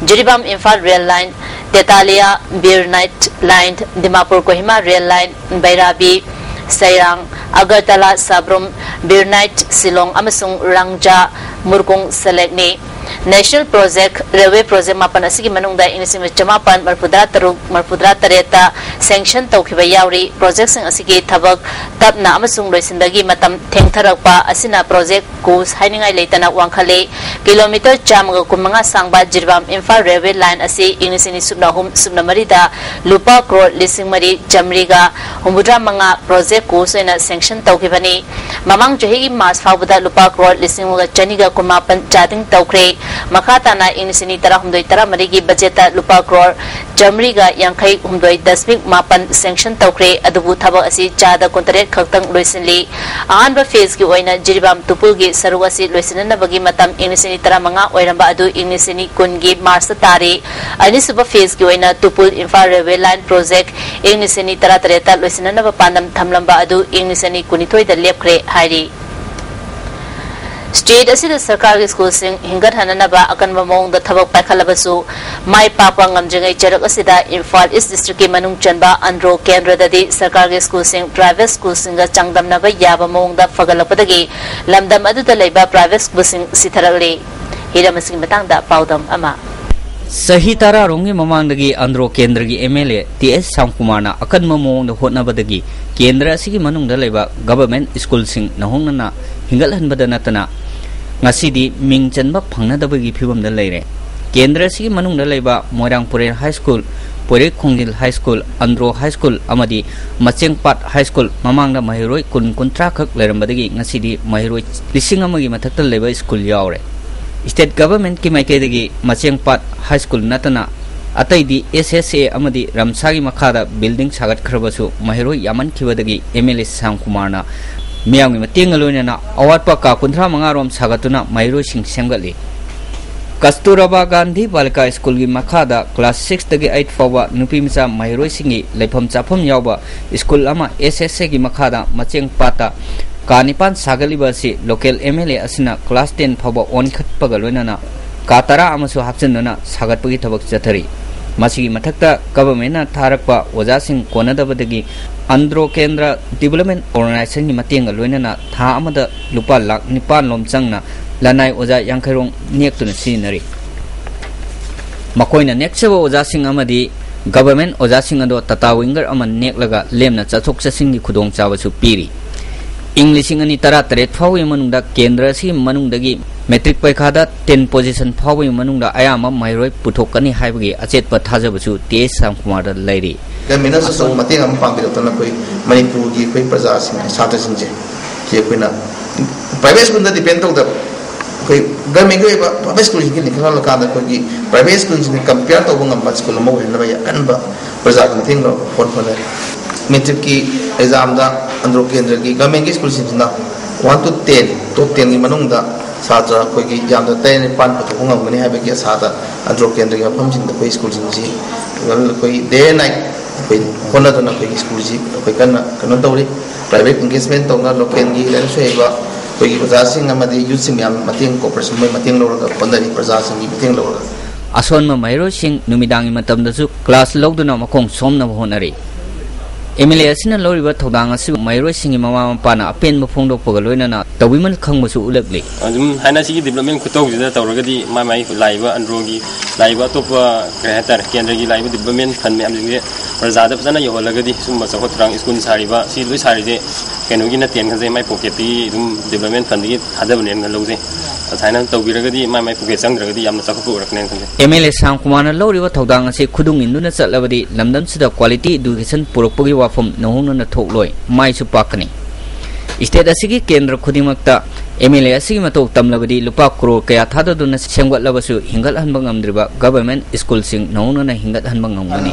Jiribam Imphal rail line, ꯇꯦꯇꯥꯂꯤꯌꯥ ꯕꯤꯔꯅꯥꯏꯠ line, Dimapur Kohima rail line, ꯕꯩꯔꯥꯕꯤ ꯁꯩꯔꯥꯡ, Agartala ꯁꯥꯕ꯭ꯔꯨꯝ, ꯕꯤꯔꯅꯥꯏꯠ Shillong ꯑꯃꯁꯨꯡ ꯔꯥꯡꯖꯥ ꯃꯨꯔꯀꯣꯡ ꯁꯦꯂꯦꯛꯅꯤ꯫ National Project, railway project ꯃꯥꯄꯟ ꯑꯁꯤꯒꯤ ꯃꯅꯨꯡꯗ ꯏꯪ ꯂꯤꯁꯤꯡ ꯑꯃ ꯆꯃꯥꯄꯟ ꯃꯔꯤꯐꯨꯇꯔꯥ ꯇꯔꯨꯛ ꯃꯔꯤꯐꯨꯇꯔꯥ ꯇꯔꯦꯠꯇ sanction ꯇꯧꯈꯤꯕ ꯌꯥꯎꯔꯤ꯫ Project ꯁꯤꯡ ꯑꯁꯤꯒꯤ ꯊꯕꯛ ꯇꯞꯅ ꯑꯃꯁꯨꯡ ꯂꯣꯏꯁꯤꯟꯕꯒꯤ ꯃꯇꯝ ꯊꯦꯡꯊꯔꯛꯄ ꯑꯁꯤꯅ project cost ꯍꯥꯏꯅꯤꯡꯉꯥꯏ ꯂꯩꯇꯅ ꯋꯥꯡꯈꯠꯂꯤ꯫ Kilometer ꯆꯥꯝꯃꯒ ꯀꯨꯟꯃꯉꯥ ꯁꯥꯡꯕ ꯖꯤꯔꯤꯕꯥꯝ ꯏꯝꯐꯥꯜ railway line ꯑꯁꯤ ꯏꯪ ꯂꯤꯁꯤꯡ ꯑꯅꯤ ꯁꯨꯞꯅ ꯑꯍꯨꯝ ꯁꯨꯞꯅ ꯃꯔꯤꯗ ꯂꯨꯄꯥ ꯀ꯭ꯔꯣꯔ ꯂꯤꯁꯤꯡ ꯃꯔꯤ ꯆꯥꯃꯔꯤꯒ ꯍꯨꯝꯐꯨꯇꯔꯥ ꯃꯉꯥ project cost ꯑꯣꯏꯅ sanction ꯇꯧꯈꯤꯕꯅꯤ꯫ ꯃꯃꯥꯡ ꯆꯍꯤꯒꯤ March ꯐꯥꯎꯕꯗ ꯂꯨꯄꯥ ꯀ꯭ꯔꯣꯔ ꯂꯤꯁꯤꯡ ꯑꯃꯒ ꯆꯅꯤꯒ ꯀꯨꯟꯃꯥꯄꯟ charging ꯇꯧꯈ꯭ꯔꯦ꯫ ꯃꯈꯥ ꯇꯥꯅ ꯏꯪ ꯂꯤꯁꯤꯡ ꯑꯅꯤ ꯇꯔꯥꯍꯨꯝꯗꯣꯏ ꯇꯔꯥꯃꯔꯤꯒꯤ ꯕꯖꯦꯠꯇ ꯂꯨꯄꯥ ꯀ꯭ꯔꯣꯔ ꯆꯥꯃꯔꯤꯒ ꯌꯥꯡꯈꯩ ꯍꯨꯝꯗꯣꯏ ꯗꯁꯃꯤꯛ ꯃꯥꯄꯟ ꯁꯦꯡꯁꯟ ꯇꯧꯈ꯭ꯔꯦ꯫ ꯑꯗꯨꯕꯨ ꯊꯕꯛ ꯑꯁꯤ ꯆꯥꯗ ꯀꯨꯟꯇꯔꯦꯠ ꯈꯛꯇꯪ ꯂꯣꯏꯁꯤꯜꯂꯤ꯫ ꯑꯍꯥꯟꯕ ꯐꯦꯖꯀꯤ ꯑꯣꯏꯅ ꯖꯤꯔꯤꯕꯥꯝ ꯇꯨꯄꯨꯜꯒꯤ ꯁꯔꯨꯛ ꯑꯁꯤ ꯂꯣꯏꯁꯤꯟꯅꯅꯕꯒꯤ ꯃꯇꯝ ꯏꯪ ꯂꯤꯁꯤꯡ ꯑꯅꯤ ꯇꯔꯥꯃꯉꯥ ꯑꯣꯏꯔꯝꯕ ꯑꯗꯨ ꯏꯪ ꯂꯤꯁꯤꯡ ꯑꯅꯤ ꯀꯨꯟꯒꯤ ꯃꯥꯔꯆꯇ ꯇꯥꯔꯤ꯫ ꯑꯅꯤꯁꯨꯕ ꯐꯦꯖꯀꯤ ꯑꯣꯏꯅ ꯇꯨꯄꯨꯜ ꯏꯝꯐꯥꯜ ꯔꯦꯜꯋꯦ ꯂꯥꯏꯟ ꯄ꯭ꯔꯣꯖꯦꯛ ꯏꯪ ꯂꯤꯁꯤꯡ ꯑꯅꯤ ꯇꯔꯥꯇꯔꯦꯠꯇ ꯂꯣꯏꯁꯤꯟꯅꯅꯕ ꯄꯥꯟꯗꯝ ꯊꯝꯂꯝꯕ ꯑꯗꯨ ꯏꯪ ꯂꯤꯁꯤꯡ ꯑꯅꯤ ꯀꯨꯟꯅꯤꯊꯣꯏꯗ ꯂꯦꯞꯈ꯭ꯔꯦ ꯍꯥꯏꯔꯤ꯫ ꯁ꯭ꯇꯦꯠ ꯑꯁꯤꯗ ꯁꯔꯀꯥꯔꯒꯤ ꯁ꯭ꯀꯨꯜꯁꯤꯡ ꯍꯤꯡꯒꯠꯍꯟꯅꯅꯕ ꯑꯀꯟꯕ ꯃꯑꯣꯡꯗ ꯊꯕꯛ ꯄꯥꯏꯈꯠꯂꯕꯁꯨ, ꯃꯥꯏ ꯄꯥꯛꯄ ꯉꯝꯗ꯭ꯔꯤꯉꯩ ꯆꯔꯛ ꯑꯁꯤꯗ ꯏꯝꯐꯥꯜ ꯏꯁ ꯗꯤꯁꯇ꯭ꯔꯤꯛꯀꯤ ꯃꯅꯨꯡ ꯆꯟꯕ ꯑꯟꯗ꯭ꯔꯣ ꯀꯦꯟꯗ꯭ꯔꯗꯗꯤ ꯁꯔꯀꯥꯔꯒꯤ ꯁ꯭ꯀꯨꯜꯁꯤꯡ ꯄ꯭ꯔꯥꯏꯚꯦꯠ ꯁ꯭ꯀꯨꯜꯁꯤꯡꯒ ꯆꯥꯡꯗꯝꯅꯕ ꯌꯥꯕ ꯃꯑꯣꯡꯗ ꯐꯒꯠꯂꯛꯄꯗꯒꯤ ꯂꯝꯗꯝ ꯑꯗꯨꯗ ꯂꯩꯕ ꯄ꯭ꯔꯥꯏꯚꯦꯠ ꯁ꯭ꯀꯨꯜꯁꯤꯡ ꯁꯤꯊꯔꯛꯂꯤ꯫ ꯍꯤꯔꯝ ꯑꯁꯤꯒꯤ ꯃꯇꯥꯡꯗ ꯄꯥꯎꯗꯝ ꯑꯃ꯫ ꯆꯍꯤ ꯇꯔꯥꯔꯣꯝꯒꯤ ꯃꯃꯥꯡꯗꯒꯤ ꯑꯟꯗ꯭ꯔꯣ ꯀꯦꯟꯗ꯭ꯔꯒꯤ ꯑꯦꯝ ꯑꯦꯜ ꯑꯦ ꯇꯤ ꯑꯦꯁ ꯁ꯭ꯌꯥꯝꯀꯨꯃꯥꯔꯅ ꯑꯀꯟꯕ ꯃꯑꯣꯡꯗ ꯍꯣꯠꯅꯕꯗꯒꯤ ꯀꯦꯟꯗ꯭ꯔ ꯑꯁꯤꯒꯤ ꯃꯅꯨꯡꯗ ꯂꯩꯕ ꯒꯚꯔꯟꯃꯦꯟꯠ ꯁ꯭ꯀꯨꯜꯁꯤꯡ ꯅꯧꯍꯧꯅꯅ ꯍꯤꯡꯒꯠꯍꯟꯕꯗ ꯅꯠꯇꯅ ꯉꯁꯤꯗꯤ ꯃꯤꯡ ꯆꯟꯕ ꯐꯪꯅꯗꯕꯒꯤ ꯐꯤꯕꯝꯗ ꯂꯩꯔꯦ꯫ ꯀꯦꯟꯗ꯭ꯔ ꯑꯁꯤꯒꯤ ꯃꯅꯨꯡꯗ ꯂꯩꯕ Moirang Purel high school, Poirei Khongjil high school, Andro high school ꯑꯃꯗꯤ ꯃꯆꯦꯡꯄꯥꯠ ꯍꯥꯏ ꯁ꯭ꯀꯨꯜ ꯃꯃꯥꯡꯗ ꯃꯍꯩꯔꯣꯏ ꯀꯨꯟ ꯀꯨꯟꯊ꯭ꯔꯥ ꯈꯛ ꯂꯩꯔꯝꯕꯗꯒꯤ ꯉꯁꯤꯗꯤ ꯃꯍꯩꯔꯣꯏ ꯂꯤꯁꯤꯡ ꯑꯃꯒꯤ ꯃꯊꯛꯇ ꯂꯩꯕ ꯁ꯭ꯀꯨꯜ ꯌꯥꯎꯔꯦ꯫ ꯁ꯭ꯇꯦꯠ ꯒꯚꯔꯟꯃꯦꯟꯠꯀꯤ ꯃꯥꯏꯀꯩꯗꯒꯤ ꯃꯆꯦꯡꯄꯥꯠ ꯍꯥꯏ ꯁ꯭ꯀꯨꯜ ꯅꯠꯇꯅ ꯑꯇꯩꯗꯤ ꯑꯦꯁ ꯑꯦꯁ ꯑꯦ ꯑꯃꯗꯤ ꯔꯝꯁꯥꯒꯤ ꯃꯈꯥꯗ ꯕꯤꯜꯗꯤꯡ ꯁꯥꯒꯠꯈ꯭ꯔꯕꯁꯨ ꯃꯍꯩꯔꯣꯏ ꯌꯥꯝꯃꯟꯈꯤꯕꯗꯒꯤ ꯑꯦꯝ ꯑꯦꯜ ꯑꯦ ꯁ꯭ꯌꯥꯝꯀꯨꯃꯥꯔꯅ ꯃꯤꯌꯥꯝꯒꯤ ꯃꯇꯦꯡꯒ ꯂꯣꯏꯅꯅ ꯑꯋꯥꯠꯄ ꯀꯥ ꯀꯨꯟꯊ꯭ꯔꯥ ꯃꯉꯥ ꯔꯣꯝ ꯁꯥꯒꯠꯇꯨꯅ ꯃꯍꯩꯔꯣꯏꯁꯤꯡ ꯁꯦꯝꯒꯠꯂꯤ꯫ ꯀꯁꯇꯨꯔꯕꯥ ꯒꯥꯟꯙꯤ ꯕꯥꯂꯤꯀꯥ ꯁ꯭ꯀꯨꯜꯒꯤ ꯃꯈꯥꯗ ꯀ꯭ꯂꯥꯁ ꯁꯤꯛꯁꯇꯒꯤ ꯑꯩꯠ ꯐꯥꯎꯕ ꯅꯨꯄꯤ ꯃꯆꯥ ꯃꯍꯩꯔꯣꯏꯁꯤꯡꯒꯤ ꯂꯩꯐꯝ ꯆꯥꯐꯝ ꯌꯥꯎꯕ ꯁ꯭ꯀꯨꯜ ꯑꯃ ꯑꯦꯁ ꯑꯦꯁ ꯑꯦꯒꯤ ꯃꯈꯥꯗ ꯃꯆꯦꯡꯄꯥꯠꯇ ꯀꯥ ꯅꯤꯄꯥꯟ ꯁꯥꯒꯠꯂꯤꯕ ꯑꯁꯤ ꯂꯣꯀꯦꯜ ꯑꯦꯝ ꯑꯦꯜ ꯑꯦ ꯑꯁꯤꯅ ꯀ꯭ꯂꯥꯁ ꯇꯦꯟ ꯐꯥꯎꯕ ꯑꯣꯟꯈꯠꯄꯒ ꯂꯣꯏꯅꯅ ꯀꯥ ꯇꯔꯥ ꯑꯃꯁꯨ ꯍꯥꯞꯆꯤꯟꯗꯨꯅ ꯁꯥꯒꯠꯄꯒꯤ ꯊꯕꯛ ꯆꯠꯊꯔꯤ꯫ ꯃꯁꯤꯒꯤ ꯃꯊꯛꯇ ꯒꯚꯔꯟꯃꯦꯟꯠꯅ ꯊꯥꯔꯛꯄ ꯑꯣꯖꯥꯁꯤꯡ ꯀꯣꯟꯅꯗꯕꯗꯒꯤ ꯑꯟꯗ꯭ꯔꯣ ꯀꯦꯟꯗ꯭ꯔ ꯗꯤꯕꯂꯞꯃꯦꯟꯠ ꯑꯣꯔꯒꯅꯥꯏꯖꯦꯁꯟꯒꯤ ꯃꯇꯦꯡꯒ ꯂꯣꯏꯅꯅ ꯊꯥ ꯑꯃꯗ ꯂꯨꯄꯥ ꯂꯥꯈ ꯅꯤꯄꯥꯟ ꯂꯣꯝ ꯆꯪꯅ ꯂꯅꯥꯏ ꯑꯣꯖꯥ ꯌꯥꯡꯈꯩꯔꯣꯝ ꯅꯦꯛꯇꯨꯅ ꯁꯤꯖꯤꯟꯅꯔꯤ꯫ ꯃꯈꯣꯏꯅ ꯅꯦꯛꯆꯕ ꯑꯣꯖꯥꯁꯤꯡ ꯑꯃꯗꯤ ꯒꯚꯔꯟꯃꯦꯟꯠ ꯑꯣꯖꯥꯁꯤꯡ ꯑꯗꯣ ꯇꯥꯇꯥ ꯋꯤꯡꯒꯔ ꯑꯃ ꯅꯦꯛꯂꯒ ꯂꯦꯝꯅ ꯆꯠꯊꯣꯛ ꯆꯠꯁꯤꯟꯒꯤ ꯈꯨꯗꯣꯡꯆꯥꯕꯁꯨ ꯄꯤꯔꯤ꯫ ꯏꯪ ꯂꯤꯁꯤꯡ ꯑꯅꯤ ꯇꯔꯥꯇꯔꯦꯠ ꯐꯥꯎꯕꯒꯤ ꯃꯅꯨꯡꯗ ꯀꯦꯟꯗ꯭ꯔ ꯑꯁꯤꯒꯤ ꯃꯅꯨꯡꯗꯒꯤ ꯃꯦꯇ꯭ꯔꯤꯛ ꯄꯔꯤꯈꯥꯗ ꯇꯦꯟ ꯄꯣꯖꯤꯁꯟ ꯐꯥꯎꯕꯒꯤ ꯃꯅꯨꯡꯗ ꯑꯌꯥꯝꯕ ꯃꯍꯩꯔꯣꯏ ꯄꯨꯊꯣꯛꯀꯅꯤ ꯍꯥꯏꯕꯒꯤ ꯑꯆꯦꯠꯄ ꯊꯥꯖꯕꯁꯨ ꯇꯤ ꯑꯦꯁ ꯁ꯭ꯌꯥꯝꯀꯨꯃꯥꯔꯗ ꯂꯩꯔꯤ꯫ ꯒꯃꯦꯟꯅꯁꯨ ꯑꯆꯧꯕ ꯃꯇꯦꯡ ꯑꯃ ꯄꯥꯡꯕꯤꯔꯛꯇꯅ ꯑꯩꯈꯣꯏ ꯃꯅꯤꯄꯨꯔꯒꯤ ꯑꯩꯈꯣꯏ ꯄ꯭ꯔꯖꯥꯁꯤꯡ, ꯁꯥꯇ꯭ꯔꯁꯤꯡꯁꯦ ꯁꯤ ꯑꯩꯈꯣꯏꯅ ꯄ꯭ꯔꯥꯏꯚꯦꯠ ꯁ꯭ꯀꯨꯜꯗ ꯗꯤꯄꯦꯟ ꯇꯧꯗꯕ, ꯒꯚꯔꯟꯃꯦꯟꯒꯤ ꯑꯣꯏꯕ ꯄ꯭ꯔꯥꯏꯚꯦꯠ ꯁ꯭ꯀꯨꯜꯁꯤꯡꯒꯤ ꯂꯤꯡꯈꯠꯍꯜꯂꯀꯥꯟꯗ ꯑꯩꯈꯣꯏꯒꯤ ꯄ꯭ꯔꯥꯏꯚꯦꯠ ꯁ꯭ꯀꯨꯜꯁꯤꯡꯒ ꯀꯝꯄꯤꯌꯔ ꯇꯧꯕ ꯉꯝꯕ ꯁ꯭ꯀꯨꯜ ꯑꯃ ꯑꯣꯏꯍꯟꯅꯕ ꯑꯩ ꯑꯀꯟꯕ ꯄ꯭ꯔꯖꯥꯒꯤ ꯃꯇꯦꯡ ꯂꯧꯔꯒ ꯍꯣꯠꯅꯔꯤ꯫ ꯃꯦꯇ꯭ꯔꯤꯛꯀꯤ ꯑꯦꯛꯖꯥꯝꯗ ꯑꯟꯗ꯭ꯔꯣ ꯀꯦꯟꯗ꯭ꯔꯒꯤ ꯒꯚꯔꯟꯃꯦꯟꯒꯤ ꯁ꯭ꯀꯨꯜꯁꯤꯡꯁꯤꯅ ꯋꯥꯟ ꯇꯨ ꯇꯦꯟ, ꯇꯣꯞ ꯇꯦꯟꯒꯤ ꯃꯅꯨꯡꯗ ꯁꯥꯇ꯭ꯔ ꯑꯩꯈꯣꯏꯒꯤ ꯌꯥꯝꯗ ꯇꯔꯦꯠ ꯅꯤꯄꯥꯟ ꯄꯨꯊꯣꯛꯄ ꯉꯝꯒꯅꯤ ꯍꯥꯏꯕꯒꯤ ꯑꯁꯥꯗ ꯑꯟꯗ꯭ꯔꯣ ꯀꯦꯟꯗ꯭ꯔꯒꯤ ꯃꯐꯝꯁꯤꯡꯗ ꯑꯩꯈꯣꯏ ꯁ꯭ꯀꯨꯜꯁꯤꯡꯁꯤ ꯑꯩꯈꯣꯏ day and night ꯑꯩꯈꯣꯏ ꯍꯣꯠꯅꯗꯨꯅ ꯑꯩꯈꯣꯏꯒꯤ ꯁ꯭ꯀꯨꯜꯁꯤ ꯑꯩꯈꯣꯏ ꯀꯟꯅ ꯀꯩꯅꯣ ꯇꯧꯔꯤ꯫ ꯄ꯭ꯔꯥꯏꯚꯦꯠ ꯑꯦꯡꯒꯦꯖꯃꯦꯟ ꯇꯧꯅ ꯂꯣꯀꯦꯜꯒꯤ ꯂꯥꯏꯔꯤꯛ ꯂꯥꯏꯁꯨ ꯍꯩꯕ ꯑꯩꯈꯣꯏꯒꯤ ꯑꯣꯖꯥꯁꯤꯡ ꯑꯃꯗꯤ ꯌꯨꯠꯁꯤꯡ ꯃꯌꯥꯝ ꯃꯇꯦꯡ, ꯀꯣꯑꯣꯄꯔꯦꯁꯟ ꯃꯣꯏ ꯃꯇꯦꯡ ꯂꯧꯔꯒ ꯍꯣꯠꯅꯔꯤ, ꯄ꯭ꯔꯖꯥꯁꯤꯡꯒꯤ ꯃꯇꯦꯡ ꯂꯧꯔꯒ꯫ ꯑꯁꯣꯟꯕ ꯃꯍꯩꯔꯣꯏꯁꯤꯡ ꯅꯨꯃꯤꯗꯥꯡꯒꯤ ꯃꯇꯝꯗꯁꯨ ꯀ꯭ꯂꯥꯁ ꯂꯧꯗꯨꯅ ꯃꯈꯣꯡ ꯁꯣꯝꯅꯕ ꯍꯣꯠꯅꯔꯤ꯫ ꯑꯦꯝ ꯑꯦꯜ ꯑꯦ ꯑꯁꯤꯅ ꯂꯧꯔꯤꯕ ꯊꯧꯗꯥꯡ ꯑꯁꯤꯕꯨ ꯃꯍꯩꯔꯣꯏꯁꯤꯡꯒꯤ ꯃꯃꯥ ꯃꯄꯥꯅ ꯑꯄꯦꯟꯕ ꯐꯣꯡꯗꯣꯛꯄꯒ ꯂꯣꯏꯅꯅ ꯇꯧꯕꯤꯃꯜ ꯈꯪꯕꯁꯨ ꯎꯠꯂꯛꯂꯤ꯫ ꯑꯗꯨꯝ ꯍꯥꯏꯅ ꯁꯤꯒꯤ ꯗꯤꯕ꯭ꯂꯞꯃꯦꯟ ꯈꯨꯇꯧꯁꯤꯗ ꯇꯧꯔꯒꯗꯤ ꯃꯥꯏ ꯃꯥꯏ ꯂꯥꯛꯏꯕ ꯑꯟꯗ꯭ꯔꯣꯒꯤ ꯂꯥꯛꯏꯕ ꯑꯇꯣꯞꯄ, ꯀꯔꯤ ꯍꯥꯏꯇꯥꯔꯦ, ꯀꯦꯟꯗ꯭ꯔꯒꯤ ꯂꯥꯛꯏꯕ ꯗꯤꯕ꯭ꯂꯞꯃꯦꯟ ꯐꯟ ꯃꯌꯥꯝꯁꯤꯡꯁꯦ ꯄ꯭ꯔꯖꯥꯗ ꯐꯖꯅ ꯌꯧꯍꯜꯂꯒꯗꯤ ꯁꯨꯝꯕ ꯆꯥꯎꯈꯠ ꯊꯧꯔꯥꯡ, ꯁ꯭ꯀꯨꯜ ꯁꯥꯔꯤꯕ, ꯁꯤ ꯂꯣꯏ ꯁꯥꯔꯤꯁꯦ ꯀꯩꯅꯣꯒꯤ ꯅꯠꯇꯦꯅ ꯈꯟꯖꯩ, ꯃꯥꯏ ꯄꯣꯀꯦꯠꯇꯒꯤ ꯑꯗꯨꯝ ꯗꯤꯕ꯭ꯂꯞꯃꯦꯟ ꯐꯟꯗꯒꯤ ꯊꯥꯗꯕꯅꯦꯅ ꯂꯧꯖꯩ꯫ ꯑꯁꯨꯃꯥꯏꯅ ꯇꯧꯕꯤꯔꯒꯗꯤ ꯃꯥꯏ ꯃꯥꯏ ꯄꯣꯀꯦꯠ ꯆꯪꯗ꯭ꯔꯒꯗꯤ ꯌꯥꯝꯅ ꯆꯥꯎꯈꯠꯄ ꯑꯣꯏꯔꯛꯀꯅꯦꯅ ꯈꯟꯖꯩ꯫ ꯑꯦꯝ ꯑꯦꯜ ꯑꯦ ꯁꯥꯝꯀꯨꯃꯥꯔꯅ ꯂꯧꯔꯤꯕ ꯊꯧꯗꯥꯡ ꯑꯁꯤ ꯈꯨꯗꯨꯡ ꯏꯟꯗꯨꯅ ꯆꯠꯂꯕꯗꯤ ꯂꯝꯗꯝꯁꯤꯗ ꯀ꯭ꯋꯥꯂꯤꯇꯤ ꯏꯗꯨꯀꯦꯁꯟ ꯄꯨꯔꯛꯄꯒꯤ ꯋꯥꯐꯝ ꯅꯧꯍꯧꯅꯅ ꯊꯣꯛꯂꯣꯏ, ꯃꯥꯏꯁꯨ ꯄꯥꯛꯀꯅꯤ꯫ ꯁ꯭ꯇꯦꯠ ꯑꯁꯤꯒꯤ ꯀꯦꯟꯗ꯭ꯔ ꯈꯨꯗꯤꯡꯃꯛꯇ ꯑꯦꯝ ꯑꯦꯜ ꯑꯦ ꯑꯁꯤꯒꯤ ꯃꯇꯧ ꯇꯝꯂꯕꯗꯤ ꯂꯨꯄꯥ ꯀ꯭ꯔꯣꯔ ꯀꯌꯥ ꯊꯥꯗꯗꯨꯅ ꯁꯦꯝꯒꯠꯂꯕꯁꯨ ꯍꯤꯡꯒꯠꯍꯟꯕ ꯉꯝꯗ꯭ꯔꯤꯕ ꯒꯚꯔꯟꯃꯦꯟꯠ ꯁ꯭ꯀꯨꯜꯁꯤꯡ ꯅꯧꯍꯧꯅꯅ ꯍꯤꯡꯒꯠꯍꯟꯕ ꯉꯝꯒꯅꯤ꯫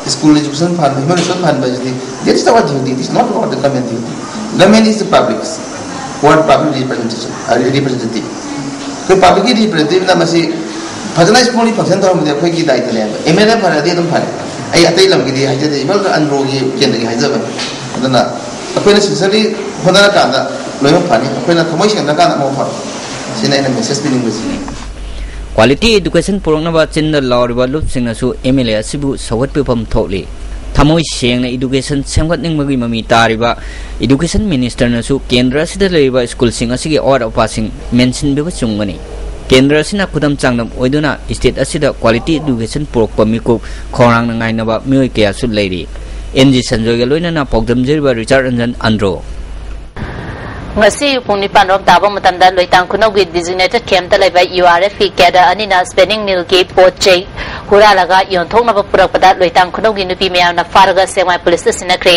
ꯁ꯭ꯀꯨꯜ ꯏꯗꯨꯀꯦꯁꯟ ꯐꯍꯟꯕ, ꯍ꯭ꯌꯨꯃꯦꯟ ꯔꯤꯁꯣꯔꯁ ꯐꯍꯟꯕ ꯍꯥꯏꯁꯤꯗꯤ, that is our duty, it is not about the government duty. Government is the public, what public representative, uh, representative. ꯑꯩꯈꯣꯏ ꯄꯕ꯭ꯂꯤꯛꯀꯤ ꯔꯤꯄ꯭ꯔꯖꯦꯟꯇꯦꯇꯤꯚꯅ ꯃꯁꯤ ꯐꯖꯅ ꯁ꯭ꯃꯨꯠꯂꯤ ꯐꯪꯁꯟ ꯇꯧꯍꯟꯕꯗꯤ ꯑꯩꯈꯣꯏꯒꯤ ꯗꯥꯏꯇꯅꯦꯕ꯫ ꯑꯦꯝ ꯑꯦꯜ ꯑꯦ ꯐꯔꯗꯤ ꯑꯗꯨꯝ ꯐꯔꯦ꯫ ꯑꯩ ꯑꯇꯩ ꯂꯝꯒꯤꯗꯤ ꯍꯥꯏꯖꯗꯦ, ꯏꯚꯟ ꯑꯟꯗ꯭ꯔꯣꯒꯤ ꯀꯦꯟꯗ꯭ꯔꯒꯤ ꯍꯥꯏꯖꯕꯅꯤ꯫ ꯑꯗꯨꯅ ꯑꯩꯈꯣꯏꯅ ꯁꯤꯟꯁꯤꯌꯔꯂꯤ ꯍꯣꯠꯅꯔꯀꯥꯟꯗ ꯂꯣꯏꯅꯃꯛ ꯐꯅꯤ꯫ ꯑꯩꯈꯣꯏꯅ ꯊꯃꯣꯏ ꯁꯦꯡꯅꯔꯀꯥꯟꯗ ꯑꯃꯨꯛ ꯐꯕ꯫ ꯁꯤꯅ ꯑꯩꯅ ꯃꯦꯁꯦꯖ ꯄꯤꯅꯤꯡꯕꯁꯤ꯫ ꯀ꯭ꯋꯥꯂꯤꯇꯤ ꯏꯗꯨꯀꯦꯁꯟ ꯄꯨꯔꯛꯅꯕ ꯆꯤꯟꯗ ꯂꯥꯎꯔꯤꯕ ꯂꯨꯞꯁꯤꯡꯅꯁꯨ ꯑꯦꯝ ꯑꯦꯜ ꯑꯦ ꯑꯁꯤꯕꯨ ꯁꯧꯒꯠꯄꯤꯐꯝ ꯊꯣꯛꯂꯤ꯫ ꯊꯃꯣꯏ ꯁꯦꯡꯅ ꯏꯗꯨꯀꯦꯁꯟ ꯁꯦꯝꯒꯠꯅꯤꯡꯕꯒꯤ ꯃꯃꯤ ꯇꯥꯔꯤꯕ ꯏꯗꯨꯀꯦꯁꯟ ꯃꯤꯅꯤꯁꯇꯔꯅꯁꯨ ꯀꯦꯟꯗ꯭ꯔ ꯑꯁꯤꯗ ꯂꯩꯔꯤꯕ ꯁ꯭ꯀꯨꯜꯁꯤꯡ ꯑꯁꯤꯒꯤ ꯑꯋꯥꯠ ꯑꯄꯥꯁꯤꯡ ꯃꯦꯟꯁꯤꯟꯕꯤꯕ ꯆꯨꯝꯒꯅꯤ꯫ ꯀꯦꯟꯗ꯭ꯔ ꯑꯁꯤꯅ ꯈꯨꯗꯝ ꯆꯥꯡꯗꯝ ꯑꯣꯏꯗꯨꯅ ꯁ꯭ꯇꯦꯠ ꯑꯁꯤꯗ ꯀ꯭ꯋꯥꯂꯤꯇꯤ ꯏꯗꯨꯀꯦꯁꯟ ꯄꯨꯔꯛꯄ ꯃꯤꯀꯨꯞ ꯈꯧꯔꯥꯡꯅ ꯉꯥꯏꯅꯕ ꯃꯤꯑꯣꯏ ꯀꯌꯥꯁꯨ ꯂꯩꯔꯤ꯫ ꯑꯦꯟ ꯖꯤ ꯁꯟꯖꯣꯏꯒ ꯂꯣꯏꯅꯅ ꯄꯥꯎꯗꯝꯖꯔꯤꯕ ꯔꯤꯆꯥꯔꯗ ꯔꯟꯖꯟ ꯑꯟꯗ꯭ꯔꯣ꯫ ꯉꯁꯤ ꯄꯨꯡ ꯅꯤꯄꯥꯟ ꯔꯣꯝ ꯇꯥꯕ ꯃꯇꯝꯗ ꯂꯣꯏꯇꯥꯡ ꯈꯨꯅꯧꯒꯤ ꯗꯤꯖꯤꯒꯅꯦꯇꯦꯗ ꯀꯦꯝꯞꯇ ꯂꯩꯕ ꯌꯨ ꯑꯥꯔ ꯑꯦꯐꯀꯤ ꯀꯦꯗꯔ ꯑꯅꯤꯅ ꯁ꯭ꯄꯤꯟꯅꯤꯡ ꯃꯤꯜꯒꯤ ꯄꯣꯠ ꯆꯩ ꯍꯨꯔꯥꯜꯂꯒ ꯌꯣꯟꯊꯣꯛꯅꯕ ꯄꯨꯔꯛꯄꯗ ꯂꯣꯏꯇꯥꯡ ꯈꯨꯅꯧꯒꯤ ꯅꯨꯄꯤ ꯃꯌꯥꯝꯅ ꯐꯥꯔꯒ ꯁꯦꯛꯃꯥꯏ ꯄꯨꯂꯤꯁꯇ ꯁꯤꯟꯅꯈ꯭ꯔꯦ꯫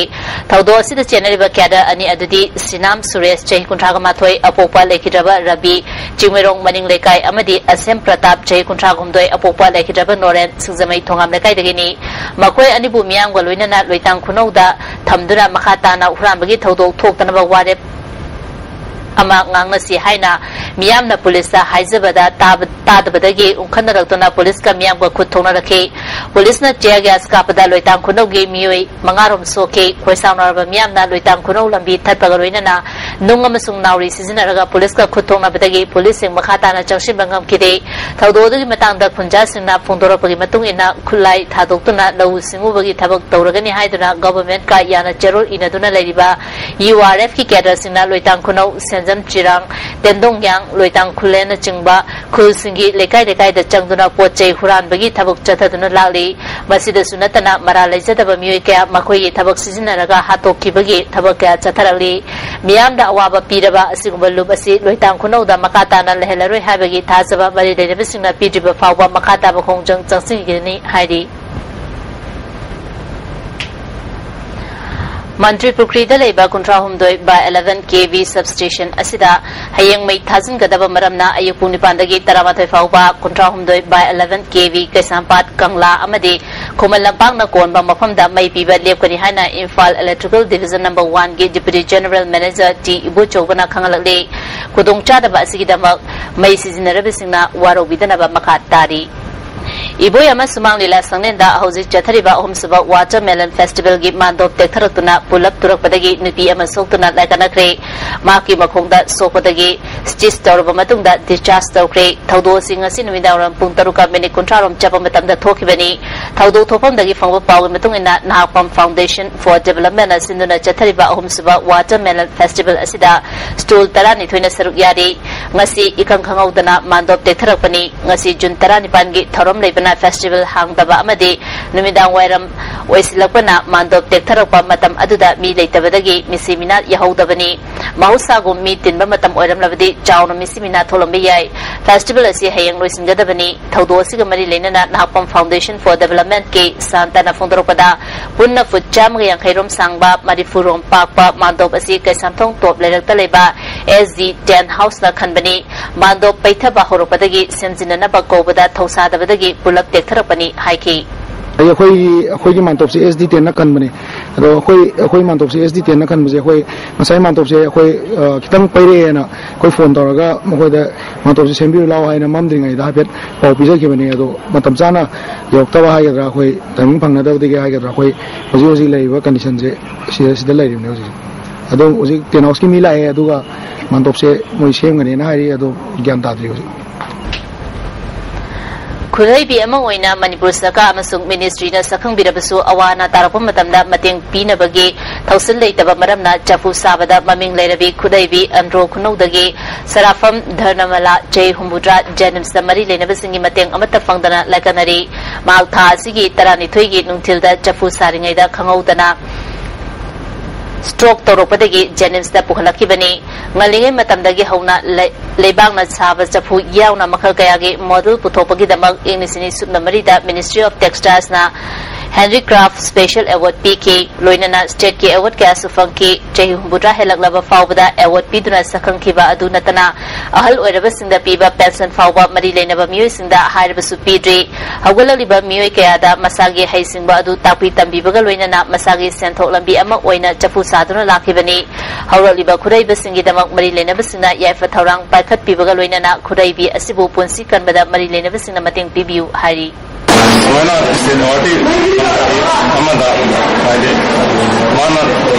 ꯊꯧꯗꯣꯛ ꯑꯁꯤꯗ ꯆꯦꯟꯅꯔꯤꯕ ꯀꯦꯗꯔ ꯑꯅꯤ ꯑꯗꯨꯗꯤ ꯁꯤꯅꯥꯝ ꯁꯨꯔꯦꯁ, ꯆꯍꯤ ꯀꯨꯟꯊ꯭ꯔꯥ ꯃꯥꯊꯣꯏ, ꯑꯄꯣꯛꯄ ꯂꯩꯈꯤꯗ꯭ꯔꯕ ꯔꯕꯤ, ꯆꯤꯡꯃꯩꯔꯣꯡ ꯃꯅꯤꯡ ꯂꯩꯀꯥꯏ, ꯑꯃꯗꯤ ꯑꯁꯦꯝ ꯄ꯭ꯔꯇꯥꯞ, ꯆꯍꯤ ꯀꯨꯟꯊ꯭ꯔꯥ ꯍꯨꯝꯗꯣꯏ, ꯑꯄꯣꯛꯄ ꯂꯩꯈꯤꯗ꯭ꯔꯕ ꯅꯣꯔꯦꯟ, ꯁꯤꯡꯖꯃꯩ ꯊꯣꯉꯥꯝ ꯂꯩꯀꯥꯏꯗꯒꯤꯅꯤ꯫ ꯃꯈꯣꯏ ꯑꯅꯤꯕꯨ ꯃꯤꯌꯥꯝꯒ ꯂꯣꯏꯅꯅ ꯂꯣꯏꯇꯥꯡ ꯈꯨꯅꯧꯗ ꯊꯝꯗꯨꯅ ꯃꯈꯥ ꯇꯥꯅ ꯍꯨꯔꯥꯟꯕꯒꯤ ꯊꯧꯗꯣꯛ ꯊꯣꯛꯇꯅꯕ ꯋꯥꯔꯦꯞ ꯑꯃ ꯉꯥꯡꯅꯁꯤ ꯍꯥꯏꯅ ꯃꯤꯌꯥꯝꯅ ꯄꯨꯂꯤꯁꯇ ꯍꯥꯏꯖꯕꯗ ꯇꯥꯕ-, ꯇꯥꯗꯕꯗꯒꯤ ꯎꯪꯈꯠꯅꯔꯛꯇꯨꯅ ꯄꯨꯂꯤꯁꯀ ꯃꯤꯌꯥꯝꯒ ꯈꯨꯠ ꯊꯣꯛꯅꯔꯛꯈꯤ꯫ ꯄꯨꯂꯤꯁꯅ tear gas ꯀꯥꯞꯄꯗ ꯂꯣꯏꯇꯥꯡ ꯈꯨꯅꯧꯒꯤ ꯃꯤꯑꯣꯏ ꯃꯉꯥꯔꯣꯝ ꯁꯣꯛꯈꯤ꯫ ꯈꯣꯏꯁꯥꯎꯅꯔꯕ ꯃꯤꯌꯥꯝꯅ ꯂꯣꯏꯇꯥꯡ ꯈꯨꯅꯧ ꯂꯝꯕꯤ ꯊꯠꯄꯒ ꯂꯣꯏꯅꯅ ꯅꯨꯡ ꯑꯃꯁꯨꯡ ꯅꯥꯎꯔꯤ ꯁꯤꯖꯤꯟꯅꯔꯒ ꯄꯨꯂꯤꯁꯀ ꯈꯨꯠ ꯊꯣꯛꯅꯕꯗꯒꯤ ꯄꯨꯂꯤꯁꯁꯤꯡ ꯃꯈꯥ ꯇꯥꯅ ꯆꯪꯁꯤꯟꯕ ꯉꯝꯈꯤꯗꯦ꯫ ꯊꯧꯗꯣꯛ ꯑꯗꯨꯒꯤ ꯃꯇꯥꯡꯗ ꯈꯨꯟꯖꯥꯁꯤꯡꯅ ꯐꯣꯡꯗꯣꯔꯛꯄꯒꯤ ꯃꯇꯨꯡ ꯏꯟꯅ ꯈꯨꯠꯂꯥꯏ ꯊꯥꯗꯣꯛꯇꯨꯅ ꯂꯧꯎ ꯁꯤꯡꯎꯕꯒꯤ ꯊꯕꯛ ꯇꯧꯔꯒꯅꯤ ꯍꯥꯏꯗꯨꯅ ꯒꯚꯔꯟꯃꯦꯟꯠꯀ ꯌꯥꯅ ꯆꯦꯔꯣꯜ ꯏꯅꯗꯨꯅ ꯂꯩꯔꯤꯕ URFꯀꯤ ꯀꯦꯗꯔꯁꯤꯡꯅ ꯂꯣꯏꯇꯥꯡ ꯈꯨꯅꯧ, ꯁꯦꯟꯖꯝ ꯆꯤꯔꯥꯡ, ꯇꯦꯟꯗꯣꯡꯌꯥꯡ, ꯂꯣꯏꯇꯥꯡ ꯈꯨꯂꯦꯟꯅꯆꯤꯡꯕ ꯈꯨꯜꯁꯤꯡꯒꯤ ꯂꯩꯀꯥꯏ ꯂꯩꯀꯥꯏꯗ ꯆꯪꯗꯨꯅ ꯄꯣꯠ ꯆꯩ ꯍꯨꯔꯥꯟꯕꯒꯤ ꯊꯕꯛ ꯆꯠꯊꯗꯨꯅ ꯂꯥꯛꯂꯤ꯫ ꯃꯁꯤꯗꯁꯨ ꯅꯠꯇꯅ ꯃꯔꯥꯜ ꯂꯩꯖꯗꯕ ꯃꯤꯑꯣꯏ ꯀꯌꯥ ꯃꯈꯣꯏꯒꯤ ꯊꯕꯛ ꯁꯤꯖꯤꯟꯅꯔꯒ ꯍꯥꯠꯇꯣꯛꯈꯤꯕꯒꯤ ꯊꯕꯛ ꯀꯌꯥ ꯆꯠꯊꯔꯛꯂꯤ꯫ ꯃꯤꯌꯥꯝꯗ ꯑꯋꯥꯕ ꯄꯤꯔꯕ ꯑꯁꯤꯒꯨꯝꯕ ꯂꯨꯞ ꯑꯁꯤ ꯂꯣꯏꯇꯥꯡ ꯈꯨꯅꯧꯗ ꯃꯈꯥ ꯇꯥꯅ ꯂꯩꯍꯜꯂꯔꯣꯏ ꯍꯥꯏꯕꯒꯤ ꯊꯥꯖꯕ ꯃꯔꯤ ꯂꯩꯅꯕꯁꯤꯡꯅ ꯄꯤꯗ꯭ꯔꯤꯕ ꯐꯥꯎꯕ ꯃꯈꯥ ꯇꯥꯕ ꯈꯣꯡꯖꯪ ꯆꯪꯁꯤꯟꯒꯅꯤ ꯍꯥꯏꯔꯤ꯫ ꯃꯟꯇ꯭ꯔꯤ ꯄꯨꯈ꯭ꯔꯤꯗ ꯂꯩꯕ ꯀꯨꯟꯊ꯭ꯔꯥ ꯍꯨꯝꯗꯣꯏ by eleven KV substation ꯑꯁꯤꯗ ꯍꯌꯦꯡ ꯃꯩ ꯊꯥꯖꯤꯟꯒꯗꯕ ꯃꯔꯝꯅ ꯑꯌꯨꯛ ꯄꯨꯡ ꯅꯤꯄꯥꯟꯗꯒꯤ ꯇꯔꯥꯃꯥꯊꯣꯏ ꯐꯥꯎꯕ ꯀꯨꯟꯊ꯭ꯔꯥ ꯍꯨꯝꯗꯣꯏ by eleven KV ꯀꯩꯁꯥꯝꯄꯥꯠ, ꯀꯪꯂꯥ ꯑꯃꯗꯤ ꯈꯨꯃꯟ ꯂꯝꯄꯥꯛꯅ ꯀꯣꯟꯕ ꯃꯐꯝꯗ ꯃꯩ ꯄꯤꯕ ꯂꯦꯞꯀꯅꯤ ꯍꯥꯏꯅ ꯏꯝꯐꯥꯜ Electrical Division number oneꯒꯤ Deputy General Manager ꯇꯤ ꯏꯕꯣꯆꯧꯕꯅ ꯈꯪꯍꯜꯂꯛꯂꯤ꯫ ꯈꯨꯗꯣꯡꯆꯥꯗꯕ ꯑꯁꯤꯒꯤꯗꯃꯛ ꯃꯩ ꯁꯤꯖꯤꯟꯅꯔꯕꯁꯤꯡꯅ ꯋꯥꯔꯧꯕꯤꯗꯅꯕ ꯃꯈꯥ ꯇꯥꯔꯤ꯫ ꯏꯕꯣꯌꯥꯝ ꯁꯨꯃꯥꯡ ꯂꯤꯂꯥ ꯁꯪꯂꯦꯟꯗ ꯍꯧꯖꯤꯛ ꯆꯠꯊꯔꯤꯕ ꯑꯍꯨꯝꯁꯨꯕ Watermelon Festivalꯒꯤ ꯃꯥꯟꯗꯣꯞ ꯇꯦꯛꯊꯔꯛꯇꯨꯅ ꯄꯨꯜꯂꯞ ꯇꯨꯔꯛꯄꯗꯒꯤ ꯅꯨꯄꯤ ꯑꯃ ꯁꯣꯛꯇꯨꯅ ꯂꯥꯏꯀꯠꯅꯈ꯭ꯔꯦ꯫ ꯃꯍꯥꯛꯀꯤ ꯃꯈꯣꯡꯗ ꯁꯣꯛꯄꯗꯒꯤ stitch ꯇꯧꯔꯕ ꯃꯇꯨꯡꯗ discharge ꯇꯧꯈ꯭ꯔꯦ꯫ ꯊꯧꯗꯣꯛ ꯑꯁꯤ ꯉꯁꯤ ꯅꯨꯃꯤꯗꯥꯡꯋꯥꯏꯔꯝ ꯄꯨꯡ ꯇꯔꯨꯛꯀ ꯃꯤꯅꯤꯠ ꯀꯨꯟꯊ꯭ꯔꯥ ꯔꯣꯝ ꯆꯠꯄ ꯃꯇꯝꯗ ꯊꯣꯛꯈꯤꯕꯅꯤ꯫ ꯊꯧꯗꯣꯛ ꯊꯣꯛꯐꯝꯗꯒꯤ ꯐꯪꯕ ꯄꯥꯎꯒꯤ ꯃꯇꯨꯡ ꯏꯟꯅ, ꯅꯍꯥꯛꯄꯝ Foundation for Developmentꯅ ꯁꯤꯟꯗꯨꯅ ꯆꯠꯊꯔꯤꯕ ꯑꯍꯨꯝꯁꯨꯕ Watermelon Festival ꯑꯁꯤꯗ stall ꯇꯔꯥꯅꯤꯊꯣꯏꯅ ꯁꯔꯨꯛ ꯌꯥꯔꯤ꯫ ꯉꯁꯤ ꯏꯈꯪ ꯈꯪꯍꯧꯗꯅ ꯃꯥꯟꯗꯣꯞ ꯇꯦꯛꯊꯔꯛꯄꯅꯤ꯫ ꯉꯁꯤ ꯖꯨꯟ ꯇꯔꯥꯅꯤꯄꯥꯟꯒꯤ ꯊꯧꯔꯝ ꯂꯩꯕꯅ festival ꯍꯥꯡꯗꯕ ꯑꯃꯗꯤ ꯅꯨꯃꯤꯗꯥꯡ ꯋꯥꯏꯔꯝ ꯑꯣꯏꯁꯤꯜꯂꯛꯄꯅ ꯃꯥꯟꯗꯣꯞ ꯇꯦꯛꯊꯔꯛꯄ ꯃꯇꯝ ꯑꯗꯨꯗ ꯃꯤ ꯂꯩꯇꯕꯗꯒꯤ ꯃꯤꯁꯤ ꯃꯤꯅꯥ ꯌꯥꯍꯧꯗꯕꯅꯤ꯫ ꯃꯍꯧꯁꯥꯒꯨꯝ ꯃꯤ ꯇꯤꯟꯕ ꯃꯇꯝ ꯑꯣꯏꯔꯝꯂꯕꯗꯤ ꯆꯥꯎꯅ ꯃꯤꯁꯤ ꯃꯤꯅꯥ ꯊꯣꯛꯂꯝꯕ ꯌꯥꯏ꯫ ꯐꯦꯁꯇꯤꯚꯦꯜ ꯑꯁꯤ ꯍꯌꯦꯡ ꯂꯣꯏꯁꯤꯟꯒꯗꯕꯅꯤ꯫ ꯊꯧꯗꯣꯛ ꯑꯁꯤꯒ ꯃꯔꯤ ꯂꯩꯅꯅ ꯅꯍꯥꯛꯄꯝ ꯐꯥꯎꯟꯗꯦꯁꯟ ꯐꯣꯔ ꯗꯦꯚꯂꯞꯃꯦꯟꯠꯀꯤ ꯁꯥꯟꯇꯅ ꯐꯣꯡꯗꯣꯔꯛꯄꯗ ꯄꯨꯟꯅ ꯐꯨꯠ ꯆꯥꯝꯃꯒ ꯌꯥꯡꯈꯩ ꯔꯣꯝ ꯁꯥꯡꯕ, ꯃꯔꯤꯐꯨ ꯔꯣꯝ ꯄꯥꯛꯄ ꯃꯥꯟꯗꯣꯞ ꯑꯁꯤ ꯀꯩꯁꯥꯝꯊꯣꯡ ꯇꯣꯞ ꯂꯩꯔꯛꯇ ꯂꯩꯕ ꯑꯦꯁ ꯗꯤ ꯇꯦꯟꯠ ꯍꯥꯎꯁꯅ ꯈꯟꯕꯅꯤ꯫ ꯃꯥꯟꯗꯣꯞ ꯄꯩꯊꯕ ꯍꯧꯔꯛꯄꯗꯒꯤ ꯁꯦꯝꯖꯤꯟꯅꯅꯕ ꯀꯧꯕꯗ ꯊꯧꯁꯥꯗꯕꯗꯒꯤ ꯄꯨꯂꯞ ꯇꯦꯛꯊꯔꯛꯄꯅꯤ ꯍꯥꯏꯈꯤ꯫ ꯑꯩ ꯑꯩꯈꯣꯏꯒꯤ ꯑꯩꯈꯣꯏꯒꯤ ꯃꯥꯟꯇꯣꯞꯁꯦ ꯑꯦꯁ ꯗꯤ ꯇꯦꯟꯅ ꯈꯟꯕꯅꯦ꯫ ꯑꯗꯣ ꯑꯩꯈꯣꯏ ꯑꯩꯈꯣꯏ ꯃꯥꯟꯇꯣꯞꯁꯦ ꯑꯦꯁ ꯗꯤ ꯇꯦꯟꯅ ꯈꯟꯕꯁꯦ, ꯑꯩꯈꯣꯏ ꯉꯁꯥꯏ ꯃꯥꯟꯇꯣꯞꯁꯦ ꯑꯩꯈꯣꯏ, ꯑ, ꯈꯤꯇꯪ ꯄꯩꯔꯛꯑꯦꯅ ꯑꯩꯈꯣꯏ ꯐꯣꯟ ꯇꯧꯔꯒ ꯃꯈꯣꯏꯗ ꯃꯥꯟꯇꯣꯞꯁꯦ ꯁꯦꯝꯕꯤꯔꯨ ꯂꯥꯎ ꯍꯥꯏꯅ ꯃꯝꯗ꯭ꯔꯤꯉꯩꯗ ꯍꯥꯏꯐꯦꯠ ꯄꯥꯎ ꯄꯤꯖꯈꯤꯕꯅꯦ꯫ ꯑꯗꯣ ꯃꯇꯝ ꯆꯥꯅ ꯌꯧꯔꯛꯇꯕ ꯍꯥꯏꯒꯗ꯭ꯔꯥ, ꯑꯩꯈꯣꯏ ꯇꯥꯏꯃꯤꯡ ꯐꯪꯅꯗꯕꯗꯒꯤ ꯍꯥꯏꯒꯗ꯭ꯔꯥ, ꯑꯩꯈꯣꯏ ꯍꯧꯖꯤꯛ ꯍꯧꯖꯤꯛ ꯂꯩꯔꯤꯕ ꯀꯟꯗꯤꯁꯟꯁꯦ ꯁꯤꯗ ꯁꯤꯗ ꯂꯩꯔꯤꯕꯅꯦ ꯍꯧꯖꯤꯛ꯫ ꯑꯗꯣ ꯍꯧꯖꯤꯛ ꯇꯦꯟ ꯍꯥꯎꯁꯀꯤ ꯃꯤ ꯂꯥꯛꯑꯦ, ꯑꯗꯨꯒ ꯃꯥꯟꯇꯣꯞꯁꯦ ꯃꯣꯏ ꯁꯦꯝꯒꯅꯦꯅ ꯍꯥꯏꯔꯤ, ꯑꯗꯣ ꯒ꯭ꯌꯥꯟ ꯇꯥꯗ꯭ꯔꯤ ꯍꯧꯖꯤꯛ꯫ ꯈꯨꯠꯍꯩꯕꯤ ꯑꯃ ꯑꯣꯏꯅ ꯃꯅꯤꯄꯨꯔ ꯁꯔꯀꯥꯔ ꯑꯃꯁꯨꯡ ꯃꯤꯅꯤꯁꯇ꯭ꯔꯤꯅ ꯁꯛꯈꯪꯕꯤꯔꯕꯁꯨ ꯑꯋꯥ ꯑꯅꯥ ꯇꯥꯔꯛꯄ ꯃꯇꯝꯗ ꯃꯇꯦꯡ ꯄꯤꯅꯕꯒꯤ ꯊꯧꯁꯤꯜ ꯂꯩꯇꯕ ꯃꯔꯝꯅ ꯆꯐꯨ ꯁꯥꯕꯗ ꯃꯃꯤꯡ ꯂꯩꯔꯕꯤ ꯈꯨꯠꯍꯩꯕꯤ ꯑꯟꯗ꯭ꯔꯣ ꯈꯨꯅꯧꯗꯒꯤ ꯁꯔꯥꯐꯝ ꯙꯔꯅꯃꯂꯥ, ꯆꯍꯤ ꯍꯨꯝꯐꯨꯇꯔꯥ, ꯖꯦꯅꯤꯝꯁꯇ ꯃꯔꯤ ꯂꯩꯅꯕꯁꯤꯡꯒꯤ ꯃꯇꯦꯡ ꯑꯃꯠꯇ ꯐꯪꯗꯅ ꯂꯥꯏꯀꯠꯅꯔꯤ꯫ ꯃꯍꯥꯛ ꯊꯥ ꯑꯁꯤꯒꯤ ꯇꯔꯥꯅꯤꯊꯣꯏꯒꯤ ꯅꯨꯡꯊꯤꯜꯗ ꯆꯐꯨ ꯁꯥꯔꯤꯉꯩꯗ ꯈꯪꯍꯧꯗꯅ ꯁ꯭ꯇ꯭ꯔꯣꯛ ꯇꯧꯔꯛꯄꯗꯒꯤ ꯖꯦꯅꯤꯝꯁꯇ ꯄꯨꯈꯠꯂꯛꯈꯤꯕꯅꯤ꯫ ꯉꯜꯂꯤꯉꯩ ꯃꯇꯝꯗꯒꯤ ꯍꯧꯅ ꯂꯩ-, ꯂꯩꯕꯥꯛꯅ ꯁꯥꯕ ꯆꯐꯨ ꯌꯥꯎꯅ ꯃꯈꯜ ꯀꯌꯥꯒꯤ ꯃꯣꯗꯦꯜ ꯄꯨꯊꯣꯛꯄꯒꯤꯗꯃꯛ ꯏꯪ ꯂꯤꯁꯤꯡ ꯑꯅꯤ ꯁꯨꯞꯅ ꯃꯔꯤꯗ Ministry of Textilesꯅ Handicraft Special Award ꯄꯤꯈꯤ꯫ ꯂꯣꯏꯅꯅ ꯁ꯭ꯇꯦꯠꯀꯤ ꯑꯦꯋꯥꯔꯗ ꯀꯌꯥꯁꯨ ꯐꯪꯈꯤ꯫ ꯆꯍꯤ ꯍꯨꯝꯐꯨꯇꯔꯥ ꯍꯦꯜꯂꯛꯂꯕ ꯐꯥꯎꯕꯗ ꯑꯦꯋꯥꯔꯗ ꯄꯤꯗꯨꯅ ꯁꯛꯈꯪꯈꯤꯕ ꯑꯗꯨ ꯅꯠꯇꯅ, ꯑꯍꯜ ꯑꯣꯏꯔꯕꯁꯤꯡꯗ ꯄꯤꯕ ꯄꯦꯟꯁꯟ ꯐꯥꯎꯕ ꯃꯔꯤ ꯂꯩꯅꯕ ꯃꯤꯑꯣꯏꯁꯤꯡꯗ ꯍꯥꯏꯔꯕꯁꯨ ꯄꯤꯗ꯭ꯔꯤ꯫ ꯍꯧꯒꯠꯂꯛꯂꯤꯕ ꯃꯤꯑꯣꯏ ꯀꯌꯥꯗ ꯃꯁꯥꯒꯤ ꯍꯩꯁꯤꯡꯕ ꯑꯗꯨ ꯇꯥꯛꯄꯤ ꯇꯝꯕꯤꯕꯒ ꯂꯣꯏꯅꯅ ꯃꯁꯥꯒꯤ ꯁꯦꯟꯊꯣꯛ ꯂꯝꯕꯤ ꯑꯃ ꯑꯣꯏꯅ ꯆꯐꯨ ꯁꯥꯗꯨꯅ ꯂꯥꯛꯈꯤꯕꯅꯤ꯫ ꯍꯧꯔꯛꯂꯤꯕ ꯈꯨꯠꯍꯩꯕꯁꯤꯡꯒꯤꯗꯃꯛ ꯃꯔꯤ ꯂꯩꯅꯕꯁꯤꯡꯅ ꯌꯥꯏꯐ ꯊꯧꯔꯥꯡ ꯄꯥꯏꯈꯠꯄꯤꯕꯒ ꯂꯣꯏꯅꯅ ꯈꯨꯠꯍꯩꯕꯤ ꯑꯁꯤꯕꯨ ꯄꯨꯟꯁꯤ ꯀꯟꯕꯗ ꯃꯔꯤ ꯂꯩꯅꯕꯁꯤꯡꯅ ꯃꯇꯦꯡ ꯄꯤꯕꯤꯌꯨ ꯍꯥꯏꯔꯤ꯫ ꯁꯨꯃꯥꯏꯅ ꯁ꯭ꯇꯦꯠ ꯑꯦꯋꯥꯔꯗꯤ ꯑꯃꯗ, ꯍꯥꯏꯗꯤ, ꯃꯥꯅ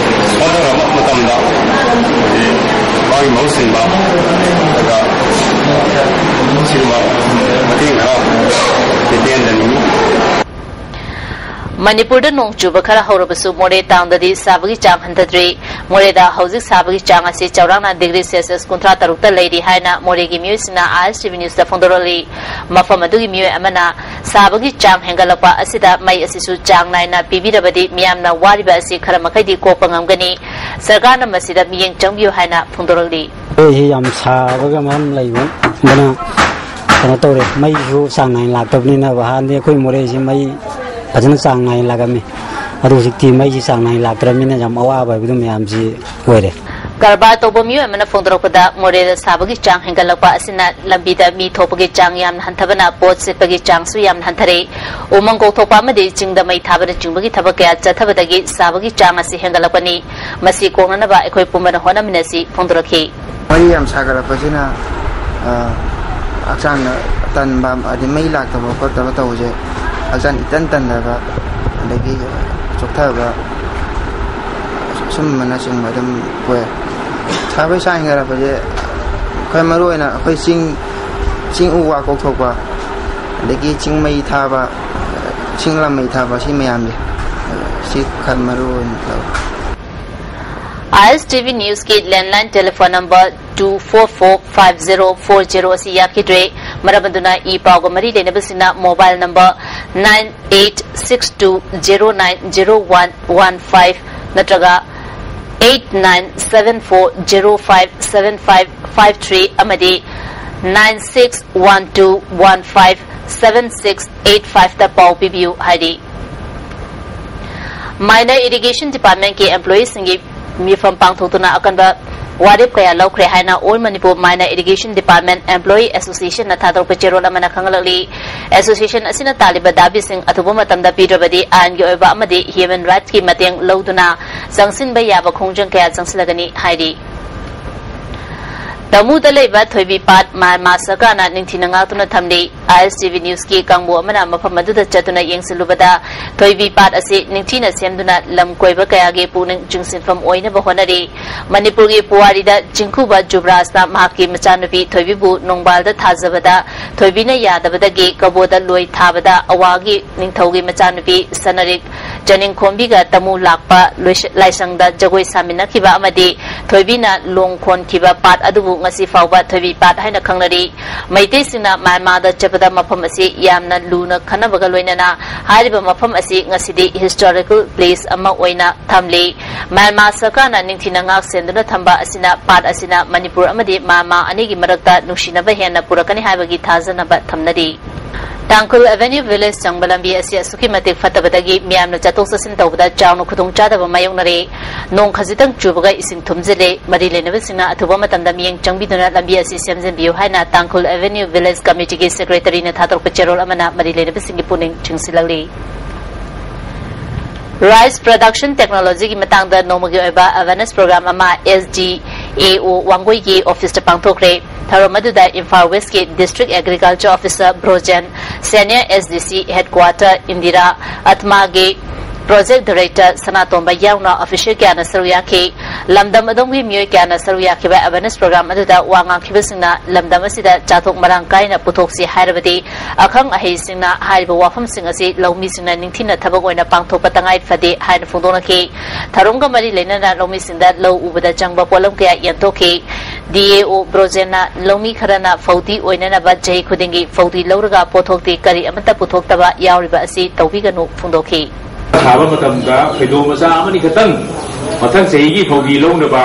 ꯁꯣꯟꯊꯔꯕ ꯃꯇꯝꯗ, ꯍꯥꯏꯗꯤ, ꯃꯥꯒꯤ ꯃꯍꯨꯠ ꯁꯤꯟꯕ, ꯑꯗꯨꯒ ꯁꯤꯒꯨꯝꯕ ꯃꯇꯦꯡ ꯈꯔ ꯄꯦꯟꯖꯅꯤꯡꯉꯤ꯫ ꯃꯅꯤꯄꯨꯔꯗ ꯅꯣꯡ ꯆꯨꯕ ꯈꯔ ꯍꯧꯔꯕꯁꯨ ꯃꯣꯔꯦ ꯇꯥꯎꯟꯗꯗꯤ ꯁꯥꯕꯒꯤ ꯆꯥꯡ ꯍꯟꯊꯗ꯭ꯔꯤ꯫ ꯃꯣꯔꯦꯗ ꯍꯧꯖꯤꯛ ꯁꯥꯕꯒꯤ ꯆꯥꯡ ꯑꯁꯤ ꯆꯥꯎꯔꯥꯛꯅ ꯗꯤꯒ꯭ꯔꯤ ꯁꯦꯜꯁꯤꯌꯁ ꯀꯨꯟꯊ꯭ꯔꯥ ꯇꯔꯨꯛꯇ ꯂꯩꯔꯤ ꯍꯥꯏꯅ ꯃꯣꯔꯦꯒꯤ ꯃꯤꯑꯣꯏꯁꯤꯡꯅ ꯑꯥꯏ ꯑꯦꯁ ꯇꯤ ꯚꯤ ꯅ꯭ꯌꯨꯁꯇ ꯐꯣꯡꯗꯣꯔꯛꯂꯤ꯫ ꯃꯐꯝ ꯑꯗꯨꯒꯤ ꯃꯤꯑꯣꯏ ꯑꯃꯅ ꯁꯥꯕꯒꯤ ꯆꯥꯡ ꯍꯦꯟꯒꯠꯂꯛꯄ ꯑꯁꯤꯗ ꯃꯩ ꯑꯁꯤꯁꯨ ꯆꯥꯡ ꯅꯥꯏꯅ ꯄꯤꯕꯤꯔꯕꯗꯤ ꯃꯤꯌꯥꯝꯅ ꯋꯥꯔꯤꯕ ꯑꯁꯤ ꯈꯔ ꯃꯈꯩꯗꯤ ꯀꯣꯛꯄ ꯉꯝꯒꯅꯤ꯫ ꯁꯔꯀꯥꯔꯅ ꯃꯁꯤꯗ ꯃꯤꯠꯌꯦꯡ ꯆꯪꯕꯤꯌꯨ ꯍꯥꯏꯅ ꯐꯣꯡꯗꯣꯔꯛꯂꯤ꯫ ꯑꯩꯈꯣꯏꯁꯤ ꯌꯥꯝ ꯁꯥꯕꯒ ꯃꯔꯝ ꯂꯩꯕꯅ ꯀꯩꯅꯣ ꯇꯧꯔꯦ, ꯃꯩꯁꯨ ꯆꯥꯡ ꯅꯥꯏꯅ ꯂꯥꯛꯇꯕꯅꯤꯅ꯫ ꯍꯥꯟꯅꯗꯤ ꯑꯩꯈꯣꯏ ꯃꯣꯔꯦꯁꯤ ꯃꯩ ꯐꯖꯅ ꯆꯥꯡ ꯅꯥꯏꯅ ꯂꯥꯛꯑꯝꯃꯤ, ꯑꯗꯨ ꯍꯧꯖꯤꯛꯇꯤ ꯃꯩꯁꯤ ꯆꯥꯡ ꯅꯥꯏꯅ ꯂꯥꯛꯇ꯭ꯔꯕꯅꯤꯅ ꯌꯥꯝ ꯑꯋꯥꯕ ꯍꯥꯏꯕꯗꯨ ꯃꯌꯥꯝꯁꯤ ꯑꯣꯏꯔꯦ꯫ ꯀꯔꯕꯥꯔ ꯇꯧꯕ ꯃꯤꯑꯣꯏ ꯑꯃꯅ ꯐꯣꯡꯗꯣꯔꯛꯄꯗ, ꯃꯣꯔꯦꯗ ꯁꯥꯕꯒꯤ ꯆꯥꯡ ꯍꯦꯟꯒꯠꯂꯛꯄ ꯑꯁꯤꯅ ꯂꯝꯕꯤꯗ ꯃꯤ ꯊꯣꯛꯄꯒꯤ ꯆꯥꯡ ꯌꯥꯝꯅ ꯍꯟꯊꯕꯅ ꯄꯣꯠ ꯁꯤꯠꯄꯒꯤ ꯆꯥꯡꯁꯨ ꯌꯥꯝꯅ ꯍꯟꯊꯔꯦ꯫ ꯎꯃꯪ ꯀꯣꯛꯊꯣꯛꯄ ꯑꯃꯗꯤ ꯆꯤꯡꯗ ꯃꯩ ꯊꯥꯕꯅꯆꯤꯡꯕꯒꯤ ꯊꯕꯛ ꯀꯌꯥ ꯆꯠꯊꯕꯗꯒꯤ ꯁꯥꯕꯒꯤ ꯆꯥꯡ ꯑꯁꯤ ꯍꯦꯟꯒꯠꯂꯛꯄꯅꯤ꯫ ꯃꯁꯤ ꯀꯣꯛꯅꯅꯕ ꯑꯩꯈꯣꯏ ꯄꯨꯝꯕꯅ ꯍꯣꯠꯅꯃꯤꯟꯅꯁꯤ ꯐꯣꯡꯗꯣꯔꯛꯈꯤ꯫ ꯃꯩ ꯌꯥꯝ ꯁꯥꯒꯠꯂꯛꯄꯁꯤꯅ, ꯑ, ꯍꯛꯆꯥꯡꯗ ꯇꯟꯕ, ꯑꯗꯩ ꯃꯩ ꯂꯥꯛꯇꯕ ꯈꯣꯠꯇꯕ ꯇꯧꯕꯁꯦ ꯍꯛꯆꯥꯡ ꯏꯇꯟ ꯇꯟꯗꯕ, ꯑꯗꯒꯤ ꯆꯣꯛꯊꯕ, ꯁꯨꯝꯕꯅꯆꯤꯡꯕ ꯑꯗꯨꯝ ꯑꯣꯏ꯫ ꯁꯥꯕꯒꯤ ꯆꯥꯡ ꯍꯦꯟꯒꯠꯂꯛꯄꯁꯦ ꯑꯩꯈꯣꯏ ꯃꯔꯨꯑꯣꯏꯅ ꯑꯩꯈꯣꯏ ꯆꯤꯡ, ꯆꯤꯡ ꯎ ꯋꯥ ꯀꯣꯛꯊꯣꯛꯄ, ꯑꯗꯒꯤ ꯆꯤꯡ ꯃꯩ ꯊꯥꯕ, ꯆꯤꯡ ꯂꯝ ꯃꯩ ꯊꯥꯕ, ꯁꯤ ꯃꯌꯥꯝꯁꯦ, ꯁꯤ ꯈꯔ ꯃꯔꯨ ꯑꯣꯏꯅ ꯇꯧꯏ꯫ ꯑꯥꯏ ꯑꯦꯁ ꯇꯤ ꯚꯤ ꯅ꯭ꯌꯨꯁꯀꯤ landline telephone number two four four five zero four zero ꯑꯁꯤ ꯌꯥꯈꯤꯗ꯭ꯔꯦ꯫ ꯃꯔꯝ ꯑꯗꯨꯅ ꯏ ꯄꯥꯎꯒ ꯃꯔꯤ ꯂꯩꯅꯕꯁꯤꯡꯅ mobile number nine eight six two zero nine zero one one five ꯅꯠꯇ꯭ꯔꯒ eight nine seven four zero five seven five five three ꯑꯃꯗꯤ nine six one two one five seven six eight ꯐꯥꯏꯚꯇ ꯄꯥꯎ ꯄꯤꯕꯤꯌꯨ ꯍꯥꯏꯔꯤ꯫ Minor irrigation ꯗꯤꯄꯥꯔꯠꯃꯦꯟꯠꯀꯤ ꯑꯦꯝꯄ꯭ꯂꯣꯌꯤꯁꯤꯡꯒꯤ ꯃꯤꯐꯝ ꯄꯥꯡꯊꯣꯛꯇꯨꯅ ꯑꯀꯟꯕ ꯋꯥꯔꯦꯞ ꯀꯌꯥ ꯂꯧꯈ꯭ꯔꯦ ꯍꯥꯏꯅ all Manipur minor irrigation department employee ꯑꯦꯁꯣꯁꯤꯌꯦꯁꯟꯅ ꯊꯥꯗꯣꯔꯛꯄ ꯆꯦꯔꯣꯜ ꯑꯃꯅ ꯈꯪꯍꯜꯂꯛꯂꯤ꯫ ꯑꯦꯁꯣꯁꯤꯌꯦꯁꯟ ꯑꯁꯤꯅ ꯇꯥꯜꯂꯤꯕ ꯗꯥꯕꯤꯁꯤꯡ ꯑꯊꯨꯕ ꯃꯇꯝꯗ ꯄꯤꯗ꯭ꯔꯕꯗꯤ ꯑꯥꯏꯟꯒꯤ ꯑꯣꯏꯕ ꯑꯃꯗꯤ ꯍ꯭ꯌꯨꯃꯦꯟ ꯔꯥꯏꯠꯁꯀꯤ ꯃꯇꯦꯡ ꯂꯧꯗꯨꯅ ꯆꯪꯁꯤꯟꯕ ꯌꯥꯕ ꯈꯣꯡꯖꯪ ꯀꯌꯥ ꯆꯪꯁꯤꯜꯂꯒꯅꯤ ꯍꯥꯏꯔꯤ꯫ ꯇꯃꯨꯗ ꯂꯩꯕ ꯊꯣꯏꯕꯤ ꯄꯥꯠ ꯃ꯭ꯌꯥꯟꯃꯥꯔ ꯁꯔꯀꯥꯔꯅ ꯅꯤꯡꯊꯤꯅ ꯉꯥꯛꯇꯨꯅ ꯊꯝꯂꯤ꯫ ꯑꯥꯏ ꯑꯦꯁ ꯇꯤ ꯚꯤ ꯅ꯭ꯌꯨꯁꯀꯤ ꯀꯥꯡꯕꯨ ꯑꯃꯅ ꯃꯐꯝ ꯑꯗꯨꯗ ꯆꯠꯇꯨꯅ ꯌꯦꯡꯁꯤꯜꯂꯨꯕꯗ, ꯊꯣꯏꯕꯤ ꯄꯥꯠ ꯑꯁꯤ ꯅꯤꯡꯊꯤꯅ ꯁꯦꯝꯗꯨꯅ ꯂꯝ ꯀꯣꯏꯕ ꯀꯌꯥꯒꯤ ꯄꯨꯛꯅꯤꯡ ꯆꯤꯡꯁꯤꯟꯐꯝ ꯑꯣꯏꯅꯕ ꯍꯣꯠꯅꯔꯤ꯫ ꯃꯅꯤꯄꯨꯔꯒꯤ ꯄꯨꯋꯥꯔꯤꯗ ꯆꯤꯡꯈꯨꯕ ꯖꯨꯕꯔꯥꯖꯅ ꯃꯍꯥꯛꯀꯤ ꯃꯆꯥꯅꯨꯄꯤ ꯊꯣꯏꯕꯤꯕꯨ ꯅꯣꯡꯕꯥꯜꯗ ꯊꯥꯖꯕꯗ, ꯊꯣꯏꯕꯤꯅ ꯌꯥꯗꯕꯗꯒꯤ ꯀꯕꯣꯗ ꯂꯣꯏ ꯊꯥꯕꯗ, ꯑꯋꯥꯒꯤ ꯅꯤꯡꯊꯧꯒꯤ ꯃꯆꯥꯅꯨꯄꯤ ꯁꯅꯔꯤꯛ ꯆꯅꯤꯡꯈꯣꯝꯕꯤꯒ ꯇꯃꯨ ꯂꯥꯛꯄ ꯂꯣꯏꯁ-, ꯂꯥꯏꯁꯪꯗ ꯖꯒꯣꯏ ꯁꯥꯃꯤꯟꯅꯈꯤꯕ ꯑꯃꯗꯤ ꯊꯣꯏꯕꯤꯅ ꯂꯣꯡ ꯈꯣꯟꯈꯤꯕ ꯄꯥꯠ ꯑꯗꯨꯕꯨ ꯉꯁꯤ ꯐꯥꯎꯕ ꯊꯣꯏꯕꯤ ꯄꯥꯠ ꯍꯥꯏꯅ ꯈꯪꯅꯔꯤ꯫ ꯃꯩꯇꯩꯁꯤꯡꯅ ꯃ꯭ꯌꯥꯟꯃꯥꯔꯗ ꯆꯠꯄꯗ ꯃꯐꯝ ꯑꯁꯤ ꯌꯥꯝꯅ ꯂꯨꯅ ꯈꯟꯅꯕꯒ ꯂꯣꯏꯅꯅ ꯍꯥꯏꯔꯤꯕ ꯃꯐꯝ ꯑꯁꯤ ꯉꯁꯤꯗꯤ ꯍꯤꯁꯇꯣꯔꯤꯀꯦꯜ ꯄ꯭ꯂꯦꯁ ꯑꯃ ꯑꯣꯏꯅ ꯊꯝꯂꯤ꯫ ꯃ꯭ꯌꯥꯟꯃꯥꯔ ꯁꯔꯀꯥꯔꯅ ꯅꯤꯡꯊꯤꯅ ꯉꯥꯛ ꯁꯦꯟꯗꯨꯅ ꯊꯝꯕ ꯑꯁꯤꯅ, ꯄꯥꯠ ꯑꯁꯤꯅ ꯃꯅꯤꯄꯨꯔ ꯑꯃꯗꯤ ꯃ꯭ꯌꯥꯟꯃꯥꯔ ꯑꯅꯤꯒꯤ ꯃꯔꯛꯇ ꯅꯨꯡꯁꯤꯅꯕ ꯍꯦꯟꯅ ꯄꯨꯔꯛꯀꯅꯤ ꯍꯥꯏꯕꯒꯤ ꯊꯥꯖꯅꯕ ꯊꯝꯅꯔꯤ꯫ ꯇꯥꯡꯈꯨꯜ ꯑꯦꯚꯦꯅ꯭ꯌꯨ ꯚꯤꯂꯦꯖ ꯆꯪꯕ ꯂꯝꯕꯤ ꯑꯁꯤ ꯑꯁꯨꯛꯀꯤ ꯃꯇꯤꯛ ꯐꯠꯇꯕꯗꯒꯤ ꯃꯤꯌꯥꯝꯅ ꯆꯠꯊꯣꯛ ꯆꯠꯁꯤꯟ ꯇꯧꯕꯗ ꯆꯥꯎꯅ ꯈꯨꯗꯣꯡꯆꯥꯗꯕ ꯃꯥꯌꯣꯛꯅꯔꯦ꯫ ꯅꯣꯡ ꯈꯖꯤꯛꯇꯪ ꯆꯨꯕꯒ ꯏꯁꯤꯡ ꯊꯨꯝꯖꯤꯜꯂꯦ꯫ ꯃꯔꯤ ꯂꯩꯅꯕꯁꯤꯡꯅ ꯑꯊꯨꯕ ꯃꯇꯝꯗ ꯃꯤꯠꯌꯦꯡ ꯆꯪꯕꯤꯗꯨꯅ ꯂꯝꯕꯤ ꯑꯁꯤ ꯁꯦꯝꯖꯤꯟꯕꯤꯌꯨ ꯍꯥꯏꯅ ꯇꯥꯡꯈꯨꯜ ꯑꯦꯚꯦꯅ꯭ꯌꯨ ꯚꯤꯂꯦꯖ ꯀꯃꯤꯇꯤꯒꯤ ꯁꯦꯀ꯭ꯔꯦꯇꯔꯤꯅ ꯊꯥꯗꯣꯔꯛꯄ ꯆꯦꯔꯣꯜ ꯑꯃꯅ ꯃꯔꯤ ꯂꯩꯅꯕꯁꯤꯡꯒꯤ ꯄꯨꯛꯅꯤꯡ ꯆꯤꯡꯁꯤꯜꯍꯜꯂꯤ꯫ Rice Production Technology ꯒꯤ ꯃꯇꯥꯡꯗ ꯅꯣꯡꯃꯒꯤ ꯑꯣꯏꯕ awareness program ꯑꯃ S D A O ꯋꯥꯡꯒꯣꯏꯒꯤ office ꯇ ꯄꯥꯡꯊꯣꯛꯈ꯭ꯔꯦ꯫ ꯊꯧꯔꯝ ꯑꯗꯨꯗ ꯏꯝꯐꯥꯜ West ꯀꯤ District Agriculture Officer Brojen, Senior S D C Headquarter Indira, ꯑꯠꯃꯥꯒꯤ Project Director ꯁꯅꯥꯇꯣꯝꯕ ꯌꯥꯎꯅ official ꯀꯌꯥꯅ ꯁꯔꯨꯛ ꯌꯥꯈꯤ꯫ ꯂꯝꯗꯝ ꯑꯗꯣꯝꯒꯤ ꯃꯤꯑꯣꯏ ꯀꯌꯥꯅ ꯁꯔꯨꯛ ꯌꯥꯈꯤꯕ awareness program ꯑꯗꯨꯗ ꯋꯥ ꯉꯥꯡꯈꯤꯕꯁꯤꯡꯅ ꯂꯝꯗꯝ ꯑꯁꯤꯗ ꯆꯥꯊꯣꯛ ꯃꯔꯥꯡ ꯀꯥꯏꯅ ꯄꯨꯊꯣꯛꯁꯤ ꯍꯥꯏꯔꯕꯗꯤ ꯑꯈꯪ ꯑꯍꯩꯁꯤꯡꯅ ꯍꯥꯏꯔꯤꯕ ꯋꯥꯐꯝꯁꯤꯡ ꯑꯁꯤ ꯂꯧꯃꯤꯁꯤꯡꯅ ꯅꯤꯡꯊꯤꯅ ꯊꯕꯛ ꯑꯣꯏꯅ ꯄꯥꯡꯊꯣꯛꯄ ꯇꯉꯥꯏ ꯐꯗꯦ ꯍꯥꯏꯅ ꯐꯣꯡꯗꯣꯛꯅꯈꯤ꯫ ꯊꯧꯔꯝꯒ ꯃꯔꯤ ꯂꯩꯅꯅ ꯂꯧꯃꯤꯁꯤꯡꯗ ꯂꯧ ꯎꯕꯗ ꯆꯪꯕ ꯄꯣꯠꯂꯝ ꯀꯌꯥ ꯌꯦꯟꯊꯣꯛꯈꯤ꯫ D A O ꯕ꯭ꯔꯣꯖꯦꯟꯅ ꯂꯧꯃꯤ ꯈꯔꯅ ꯐꯧꯗꯤ ꯑꯣꯏꯅꯅꯕ ꯆꯍꯤ ꯈꯨꯗꯤꯡꯒꯤ ꯐꯧꯗꯤ ꯂꯧꯔꯒ ꯄꯣꯠꯊꯣꯛꯇꯤ ꯀꯔꯤ ꯑꯃꯠꯇ ꯄꯨꯊꯣꯛꯇꯕ ꯌꯥꯎꯔꯤꯕ ꯑꯁꯤ ꯇꯧꯕꯤꯒꯅꯨ ꯐꯣꯡꯗꯣꯛꯈꯤ꯫ ꯊꯥꯕ ꯃꯇꯝꯗ ꯐꯩꯗꯣꯝ ꯃꯆꯥ ꯑꯃꯅꯤ ꯈꯛꯇꯪ ꯃꯊꯪ ꯆꯍꯤꯒꯤ ꯐꯧꯗꯤ ꯂꯧꯅꯕ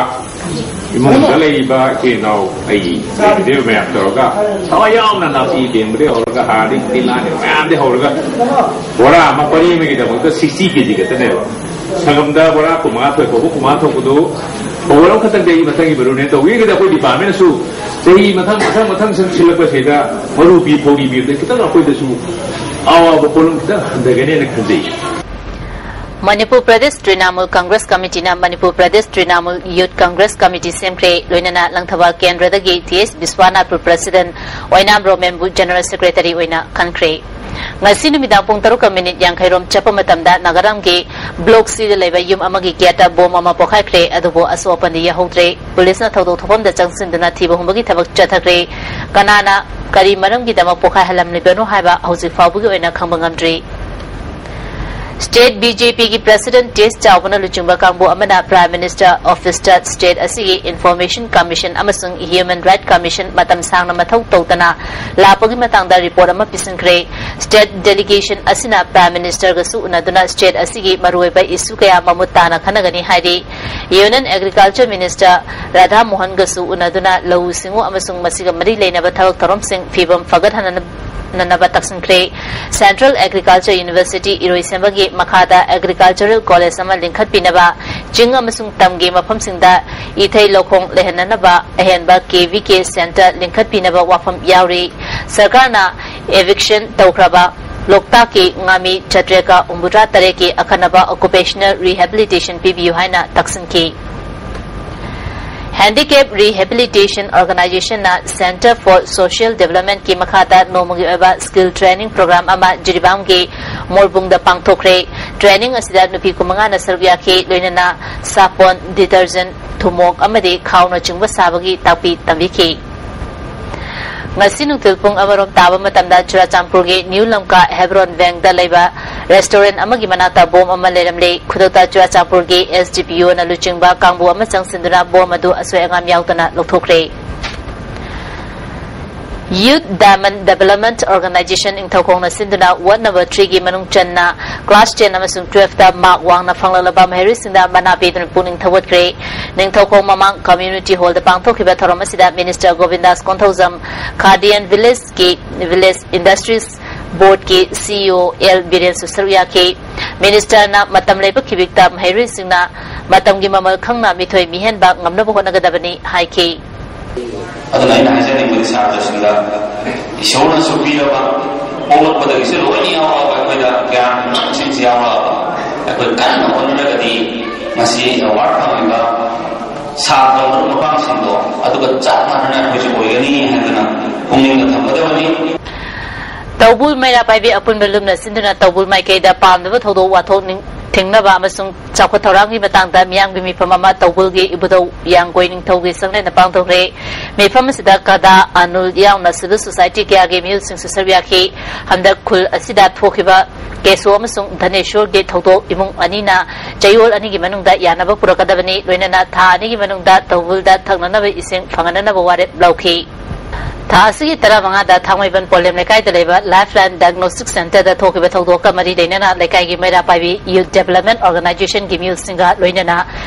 ꯏꯃꯨꯡꯗ ꯂꯩꯔꯤꯕ ꯏꯆꯤꯜ ꯏꯅꯥꯎ ꯑꯩꯒꯤ ꯂꯩꯃꯤꯟꯅꯔꯤꯕ ꯃꯌꯥꯝ ꯇꯧꯔꯒ ꯊꯋꯥꯏ ꯌꯥꯎꯅ ꯅꯥꯄꯤ ꯄꯦꯡꯕꯗꯩ ꯍꯧꯔꯒ ꯍꯥꯔꯗꯒꯤ ꯇꯤꯜꯍꯥꯠꯅ ꯃꯌꯥꯝꯗꯒꯤ ꯍꯧꯔꯒ ꯕꯣꯔꯥ ꯑꯃ ꯄꯔꯤ ꯑꯃꯒꯤꯗꯃꯛꯇ sixty K G ꯈꯛꯇꯅꯦꯕ꯫ ꯁꯪꯒꯝꯗ ꯕꯣꯔꯥ ꯀꯨꯟꯃꯉꯥ ꯊꯣꯛꯑꯦ, ꯐꯧꯕ ꯀꯨꯟꯃꯉꯥ ꯊꯣꯛꯄꯗꯨ ꯐꯧ ꯃꯔꯨ ꯈꯛꯇꯪꯗꯒꯤ ꯃꯊꯪꯒꯤ ꯃꯔꯨꯅꯦ ꯇꯧꯕꯤꯔꯒꯗꯤ ꯑꯩꯈꯣꯏ department ꯅꯁꯨ ꯆꯍꯤ ꯃꯊꯪ ꯃꯊꯪ ꯃꯊꯪ ꯁꯨꯝ ꯁꯤꯜꯂꯛꯄꯁꯤꯗ ꯃꯔꯨ ꯄꯤ ꯐꯧꯗꯤ ꯄꯤꯕꯗ ꯈꯤꯇꯪ ꯑꯩꯈꯣꯏꯗꯁꯨ ꯑꯋꯥꯕ ꯄꯣꯠꯂꯨꯝ ꯈꯤꯇꯪ ꯍꯟꯊꯒꯅꯦꯅ ꯈꯟꯖꯩ꯫ ꯃꯅꯤꯄꯨꯔ ꯄ꯭ꯔꯗꯦꯁ ꯇ꯭ꯔꯤꯅꯥꯃꯨꯜ ꯀꯪꯒ꯭ꯔꯦꯁ ꯀꯃꯤꯇꯤꯅ ꯃꯅꯤꯄꯨꯔ ꯄ꯭ꯔꯗꯦꯁ ꯇ꯭ꯔꯤꯅꯥꯃꯨꯜ ꯌꯨꯊ ꯀꯪꯒ꯭ꯔꯦꯁ ꯀꯃꯤꯇꯤ ꯁꯦꯝꯈ꯭ꯔꯦ꯫ ꯂꯣꯏꯅꯅ ꯂꯪꯊꯕꯥꯜ ꯀꯦꯟꯗ꯭ꯔꯗꯒꯤ ꯇꯤ ꯑꯦꯁ ꯕꯤꯁ꯭ꯋꯥꯅꯥꯊꯄꯨꯔ ꯄ꯭ꯔꯁꯤꯗꯦꯟꯠ, ꯑꯣꯏꯅꯥꯝ ꯔꯣꯃꯦꯟꯕꯨ ꯖꯦꯅꯔꯦꯜ ꯁꯦꯀ꯭ꯔꯦꯇꯔꯤ ꯑꯣꯏꯅ ꯈꯟꯈ꯭ꯔꯦ꯫ ꯉꯁꯤ ꯅꯨꯃꯤꯗꯥꯡ ꯄꯨꯡ ꯇꯔꯨꯛꯀ ꯃꯤꯅꯤꯠ ꯌꯥꯡꯈꯩ ꯔꯣꯝ ꯆꯠꯄ ꯃꯇꯝꯗ ꯅꯥꯒꯥꯔꯥꯝꯒꯤ ꯕ꯭ꯂꯣꯛ ꯁꯤꯗ ꯂꯩꯕ ꯌꯨꯝ ꯑꯃꯒꯤ ꯒꯦꯠꯇ ꯕꯣꯝ ꯑꯃ ꯄꯣꯈꯥꯏꯈ꯭ꯔꯦ, ꯑꯗꯨꯕꯨ ꯑꯁꯣꯛ ꯑꯄꯟꯗꯤ ꯌꯥꯎꯍꯧꯗ꯭ꯔꯦ꯫ ꯄꯨꯂꯤꯁꯅ ꯊꯧꯗꯣꯛ ꯊꯣꯛꯐꯝꯗ ꯆꯪꯁꯤꯟꯗꯨꯅ ꯊꯤꯕ ꯍꯨꯝꯕꯒꯤ ꯊꯕꯛ ꯆꯠꯊꯈ꯭ꯔꯦ꯫ ꯀꯅꯥꯅ ꯀꯔꯤ ꯃꯔꯝꯒꯤꯗꯃꯛ ꯄꯣꯈꯥꯏꯍꯜꯂꯝꯂꯤꯕꯅꯣ ꯍꯥꯏꯕ ꯍꯧꯖꯤꯛ ꯐꯥꯎꯕꯒꯤ ꯑꯣꯏꯅ ꯈꯪꯕ ꯉꯝꯗ꯭ꯔꯤ꯫ ꯁ꯭ꯇꯦꯠ ꯕꯤ ꯖꯦ ꯄꯤꯒꯤ ꯄ꯭ꯔꯁꯤꯗꯦꯟꯠ ꯇꯤ ꯑꯦꯁ ꯆꯥꯎꯕꯅ ꯂꯨꯆꯤꯡꯕ ꯀꯥꯡꯕꯨ ꯑꯃꯅ ꯄ꯭ꯔꯥꯏꯝ ꯃꯤꯅꯤꯁꯇꯔ ꯑꯣꯐꯤꯁꯇ ꯁ꯭ꯇꯦꯠ ꯑꯁꯤꯒꯤ ꯏꯟꯐꯣꯔꯃꯦꯁꯟ ꯀꯃꯤꯁꯟ ꯑꯃꯁꯨꯡ ꯍ꯭ꯌꯨꯃꯦꯟ ꯔꯥꯏꯠ ꯀꯃꯤꯁꯟ ꯃꯇꯝ ꯁꯥꯡꯅ ꯃꯊꯧ ꯇꯧꯗꯅ ꯂꯥꯛꯄꯒꯤ ꯃꯇꯥꯡꯗ ꯔꯤꯄꯣꯔꯠ ꯑꯃ ꯄꯤꯁꯤꯟꯈ꯭ꯔꯦ꯫ ꯁ꯭ꯇꯦꯠ ꯗꯦꯂꯤꯒꯦꯁꯟ ꯑꯁꯤꯅ ꯄ꯭ꯔꯥꯏꯝ ꯃꯤꯅꯤꯁꯇꯔꯒꯁꯨ ꯎꯅꯗꯨꯅ ꯁ꯭ꯇꯦꯠ ꯑꯁꯤꯒꯤ ꯃꯔꯨꯑꯣꯏꯕ ꯏꯁꯨ ꯀꯌꯥ ꯃꯃꯨꯠ ꯇꯥꯅ ꯈꯟꯅꯒꯅꯤ ꯍꯥꯏꯔꯤ꯫ ꯌꯨꯅꯤꯌꯟ ꯑꯦꯒ꯭ꯔꯤꯀꯜꯆꯔ ꯃꯤꯅꯤꯁꯇꯔ ꯔꯥꯙꯥ ꯃꯣꯍꯟꯒꯁꯨ ꯎꯅꯗꯨꯅ ꯂꯧꯎ ꯁꯤꯡꯎ ꯑꯃꯁꯨꯡ ꯃꯁꯤꯒ ꯃꯔꯤ ꯂꯩꯅꯕ ꯊꯕꯛ ꯊꯧꯔꯝꯁꯤꯡ ꯐꯤꯕꯝ ꯐꯒꯠꯍꯟꯅꯕ ꯅꯅꯕ ꯇꯛꯁꯤꯟꯈ꯭ꯔꯦ꯫ ꯁꯦꯟꯇ꯭ꯔꯦꯜ ꯑꯦꯒ꯭ꯔꯤꯀꯜꯆꯔ ꯌꯨꯅꯤꯚꯔꯁꯤꯇꯤ ꯏꯔꯣꯏꯁꯦꯝꯕꯒꯤ ꯃꯈꯥꯗ ꯑꯦꯒ꯭ꯔꯤꯀꯜꯆꯔꯦꯜ ꯀꯣꯂꯦꯖ ꯑꯃ ꯂꯤꯡꯈꯠꯄꯤꯅꯕ, ꯆꯤꯡ ꯑꯃꯁꯨꯡ ꯇꯝꯒꯤ ꯃꯐꯝꯁꯤꯡꯗ ꯏꯊꯩ ꯂꯧꯈꯣꯡ ꯂꯩꯍꯟꯅꯅꯕ ꯑꯍꯦꯟꯕ ꯀꯦ ꯚꯤ ꯀꯦ ꯁꯦꯟꯇꯔ ꯂꯤꯡꯈꯠꯄꯤꯅꯕ ꯋꯥꯐꯝ ꯌꯥꯎꯔꯤ꯫ ꯁꯔꯀꯥꯔꯅ ꯏꯚꯤꯛꯁꯟ ꯇꯧꯈ꯭ꯔꯕ ꯂꯣꯛꯇꯥꯛꯀꯤ ꯉꯥꯃꯤ ꯆꯥꯇ꯭ꯔꯦꯠꯀ ꯍꯨꯝꯐꯨꯇꯔꯥ ꯇꯔꯦꯠꯀꯤ ꯑꯈꯟꯅꯕ ꯑꯣꯀꯨꯄꯦꯁꯅꯦꯜ ꯔꯤꯍꯦꯕꯤꯂꯤꯇꯦꯁꯟ ꯄꯤꯕꯤꯌꯨ ꯍꯥꯏꯅ ꯇꯛꯁꯤꯟꯈꯤ꯫ ꯍꯦꯟꯗꯤꯀꯦꯞ ꯔꯤꯍꯦꯕꯤꯂꯤꯇꯦꯁꯟ ꯑꯣꯔꯒꯅꯥꯏꯖꯦꯁꯟꯅ ꯁꯦꯟꯇꯔ ꯐꯣꯔ ꯁꯣꯁꯤꯌꯦꯜ ꯗꯤꯕꯦꯂꯞꯃꯦꯟꯠꯀꯤ ꯃꯈꯥꯗ ꯅꯣꯡꯃꯒꯤ ꯑꯣꯏꯕ ꯁ꯭ꯀꯤꯜ ꯇ꯭ꯔꯦꯅꯤꯡ ꯄ꯭ꯔꯣꯒ꯭ꯔꯥꯝ ꯑꯃ ꯖꯤꯔꯤꯕꯥꯝꯒꯤ ꯃꯣꯔꯕꯨꯡꯗ ꯄꯥꯡꯊꯣꯛꯈ꯭ꯔꯦ꯫ ꯇ꯭ꯔꯦꯅꯤꯡ ꯑꯁꯤꯗ ꯅꯨꯄꯤ ꯀꯨꯟꯃꯉꯥꯅ ꯁꯔꯨꯛ ꯌꯥꯈꯤ, ꯂꯣꯏꯅꯅ ꯁꯥꯄꯣꯟ, ꯗꯤꯇꯔꯖꯦꯟꯠ, ꯊꯨꯝꯃꯣꯛ ꯑꯃꯗꯤ ꯈꯥꯎꯅꯆꯤꯡꯕ ꯁꯥꯕꯒꯤ ꯇꯥꯛꯄꯤ ꯇꯝꯕꯤꯈꯤ꯫ ꯉꯁꯤ ꯅꯨꯡꯊꯤꯜ ꯄꯨꯡ ꯑꯃꯔꯣꯝ ꯇꯥꯕ ꯃꯇꯝꯗ ꯆꯨꯔꯥꯆꯥꯟꯄꯨꯔꯒꯤ ꯅ꯭ꯌꯨ ꯂꯝꯀꯥ ꯍꯦꯕ꯭ꯔꯣꯟ ꯕꯦꯡꯗ ꯂꯩꯕ ꯔꯦꯁꯇꯨꯔꯦꯟꯠ ꯑꯃꯒꯤ ꯃꯅꯥꯛꯇ ꯕꯣꯝ ꯑꯃ ꯂꯩꯔꯝꯂꯦ꯫ ꯈꯨꯗꯛꯇ ꯆꯨꯔꯥꯆꯥꯟꯄꯨꯔꯒꯤ ꯑꯦꯁ ꯗꯤ ꯄꯤ ꯑꯣꯅ ꯂꯨꯆꯤꯡꯕ ꯀꯥꯡꯕꯨ ꯑꯃ ꯆꯪꯁꯤꯟꯗꯨꯅ ꯕꯣꯝ ꯑꯗꯨ ꯑꯁꯣꯏ ꯑꯉꯥꯝ ꯌꯥꯎꯗꯅ ꯂꯧꯊꯣꯛꯈ꯭ꯔꯦ꯫ ꯌꯨꯊ ꯗꯥꯏꯃꯟ ꯗꯤꯕꯦꯂꯞꯃꯦꯟꯠ ꯑꯣꯔꯒꯅꯥꯏꯖꯦꯁꯟ ꯅꯤꯡꯊꯧꯈꯣꯡꯅ ꯁꯤꯟꯗꯨꯅ ꯋꯥꯔꯗ ꯅꯝꯕꯔ ꯊ꯭ꯔꯤꯒꯤ ꯃꯅꯨꯡ ꯆꯟꯅ ꯀ꯭ꯂꯥꯁ ꯇꯦꯟ ꯑꯃꯁꯨꯡ ꯇꯨꯋꯦꯜꯐꯇ ꯃꯥꯔꯛ ꯋꯥꯡꯅ ꯐꯪꯂꯛꯂꯕ ꯃꯍꯩꯔꯣꯏꯁꯤꯡꯗ ꯃꯅꯥ ꯄꯤꯗꯨꯅ ꯄꯨꯛꯅꯤꯡ ꯊꯧꯒꯠꯈ꯭ꯔꯦ꯫ ꯅꯤꯡꯊꯧꯈꯣꯡ ꯃꯃꯥꯡ ꯀꯝꯃ꯭ꯌꯨꯅꯤꯇꯤ ꯍꯣꯜꯗ ꯄꯥꯡꯊꯣꯛꯈꯤꯕ ꯊꯧꯔꯝ ꯑꯁꯤꯗ ꯃꯤꯅꯤꯁꯇꯔ ꯒꯣꯕꯤꯟꯗꯥꯁ ꯀꯣꯟꯊꯧꯖꯝ, ꯈꯥꯗꯤꯌꯟ ꯚꯤꯂꯦꯖꯀꯤ ꯚꯤꯂꯦꯖ ꯏꯟꯗꯁꯇ꯭ꯔꯤꯁ ꯕꯣꯔꯗꯀꯤ ꯁꯤ ꯏ ꯑꯣ ꯑꯦꯜ ꯕꯤꯔꯦꯟꯁꯨ ꯁꯔꯨꯛ ꯌꯥꯈꯤ꯫ ꯃꯤꯅꯤꯁꯇꯔꯅ ꯃꯇꯝ ꯂꯩꯕ ꯈꯤꯕꯤꯛꯇ ꯃꯍꯩꯔꯣꯏꯁꯤꯡꯅ ꯃꯇꯝꯒꯤ ꯃꯃꯜ ꯈꯪꯅ ꯃꯤꯊꯣꯏ ꯃꯤꯍꯦꯟꯕ ꯉꯝꯅꯕ ꯍꯣꯠꯅꯒꯗꯕꯅꯤ ꯍꯥꯏꯈꯤ꯫ ꯑꯗꯨꯅ ꯑꯩꯅ ꯍꯥꯏꯖꯅꯤꯡꯕꯗꯤ ꯁꯥꯇ꯭ꯔꯁꯤꯡꯗ ꯏꯁꯣꯔꯅꯁꯨ ꯄꯤꯔꯕ, ꯄꯣꯛꯂꯛꯄꯗꯒꯤꯁꯨ ꯂꯣꯏꯅ ꯌꯥꯎꯔꯛꯑꯕ ꯑꯩꯈꯣꯏꯗ ꯒ꯭ꯌꯥꯟꯁꯤꯡꯁꯤ ꯌꯥꯎꯔꯛꯑꯕ꯫ ꯑꯩꯈꯣꯏ ꯀꯟꯅ ꯍꯣꯠꯅꯔꯒꯗꯤ ꯉꯁꯤ ꯑꯦꯋꯥꯔꯗ ꯐꯪꯂꯤꯕ ꯁꯥꯇ꯭ꯔ ꯃꯔꯨꯞ ꯃꯄꯥꯡꯁꯤꯡꯗꯣ ꯑꯗꯨꯒ ꯆꯞ ꯃꯥꯟꯅꯅ ꯑꯩꯈꯣꯏꯁꯨ ꯑꯣꯏꯒꯅꯤ ꯍꯥꯏꯗꯅ ꯄꯨꯛꯅꯤꯡꯗ ꯊꯝꯒꯗꯕꯅꯤ꯫ ꯇꯧꯕꯨꯜ ꯃꯩꯔꯥ ꯄꯥꯏꯕꯤ ꯑꯄꯨꯟꯕ ꯂꯨꯝꯅ ꯁꯤꯟꯗꯨꯅ ꯇꯧꯕꯨꯜ ꯃꯥꯏꯀꯩꯗ ꯄꯥꯝꯗꯕ ꯊꯧꯗꯣꯛ ꯋꯥꯊꯣꯛ ꯅꯤꯡ-, ꯊꯤꯡꯅꯕ ꯑꯃꯁꯨꯡ ꯆꯥꯎꯈꯠ ꯊꯧꯔꯥꯡꯒꯤ ꯃꯇꯥꯡꯗ ꯃꯤꯌꯥꯝꯒꯤ ꯃꯤꯐꯝ ꯑꯃ ꯇꯧꯕꯨꯜꯒꯤ ꯏꯕꯨꯙꯧ ꯌꯥꯡꯒꯣꯏ ꯅꯤꯡꯊꯧꯒꯤ ꯆꯪꯂꯦꯟꯗ ꯄꯥꯡꯊꯣꯛꯈ꯭ꯔꯦ꯫ ꯃꯤꯐꯝ ꯑꯁꯤꯗ ꯀꯗꯥ ꯑꯅꯨꯜ ꯌꯥꯎꯅ civil society ꯀꯌꯥꯒꯤ ꯃꯤꯑꯣꯏꯁꯤꯡꯁꯨ ꯁꯔꯨꯛ ꯌꯥꯈꯤ꯫ ꯍꯟꯗꯛ ꯈꯨꯜ ꯑꯁꯤꯗ ꯊꯣꯛꯈꯤꯕ ꯀꯦꯁꯣ ꯑꯃꯁꯨꯡ ꯙꯅꯦꯁꯣꯔꯒꯤ ꯊꯧꯗꯣꯛ ꯏꯃꯨꯡ ꯑꯅꯤꯅ ꯆꯌꯣꯜ ꯑꯅꯤꯒꯤ ꯃꯅꯨꯡꯗ ꯌꯥꯅꯕ ꯄꯨꯔꯛꯀꯗꯕꯅꯤ, ꯂꯣꯏꯅꯅ ꯊꯥ ꯑꯅꯤꯒꯤ ꯃꯅꯨꯡꯗ ꯇꯧꯕꯨꯜꯗ ꯊꯛꯅꯅꯕ ꯏꯁꯤꯡ ꯐꯪꯍꯟꯅꯅꯕ ꯋꯥꯔꯦꯞ ꯂꯧꯈꯤ꯫ ꯊꯥ ꯑꯁꯤꯒꯤ ꯇꯔꯥꯃꯉꯥꯗ ꯊꯥꯡꯃꯩꯕꯟ ꯄꯣꯂꯦꯝ ꯂꯩꯀꯥꯏꯗ ꯂꯩꯕ Lifeline Diagnostic Centreꯗ ꯊꯣꯛꯈꯤꯕ ꯊꯧꯗꯣꯛꯀ ꯃꯔꯤ ꯂꯩꯅꯅ ꯂꯩꯀꯥꯏꯒꯤ ꯃꯩꯔꯥ ꯄꯥꯏꯕꯤ Youth Development Organizationꯒꯤ ꯃꯤꯑꯣꯏꯁꯤꯡꯒ ꯂꯣꯏꯅꯅ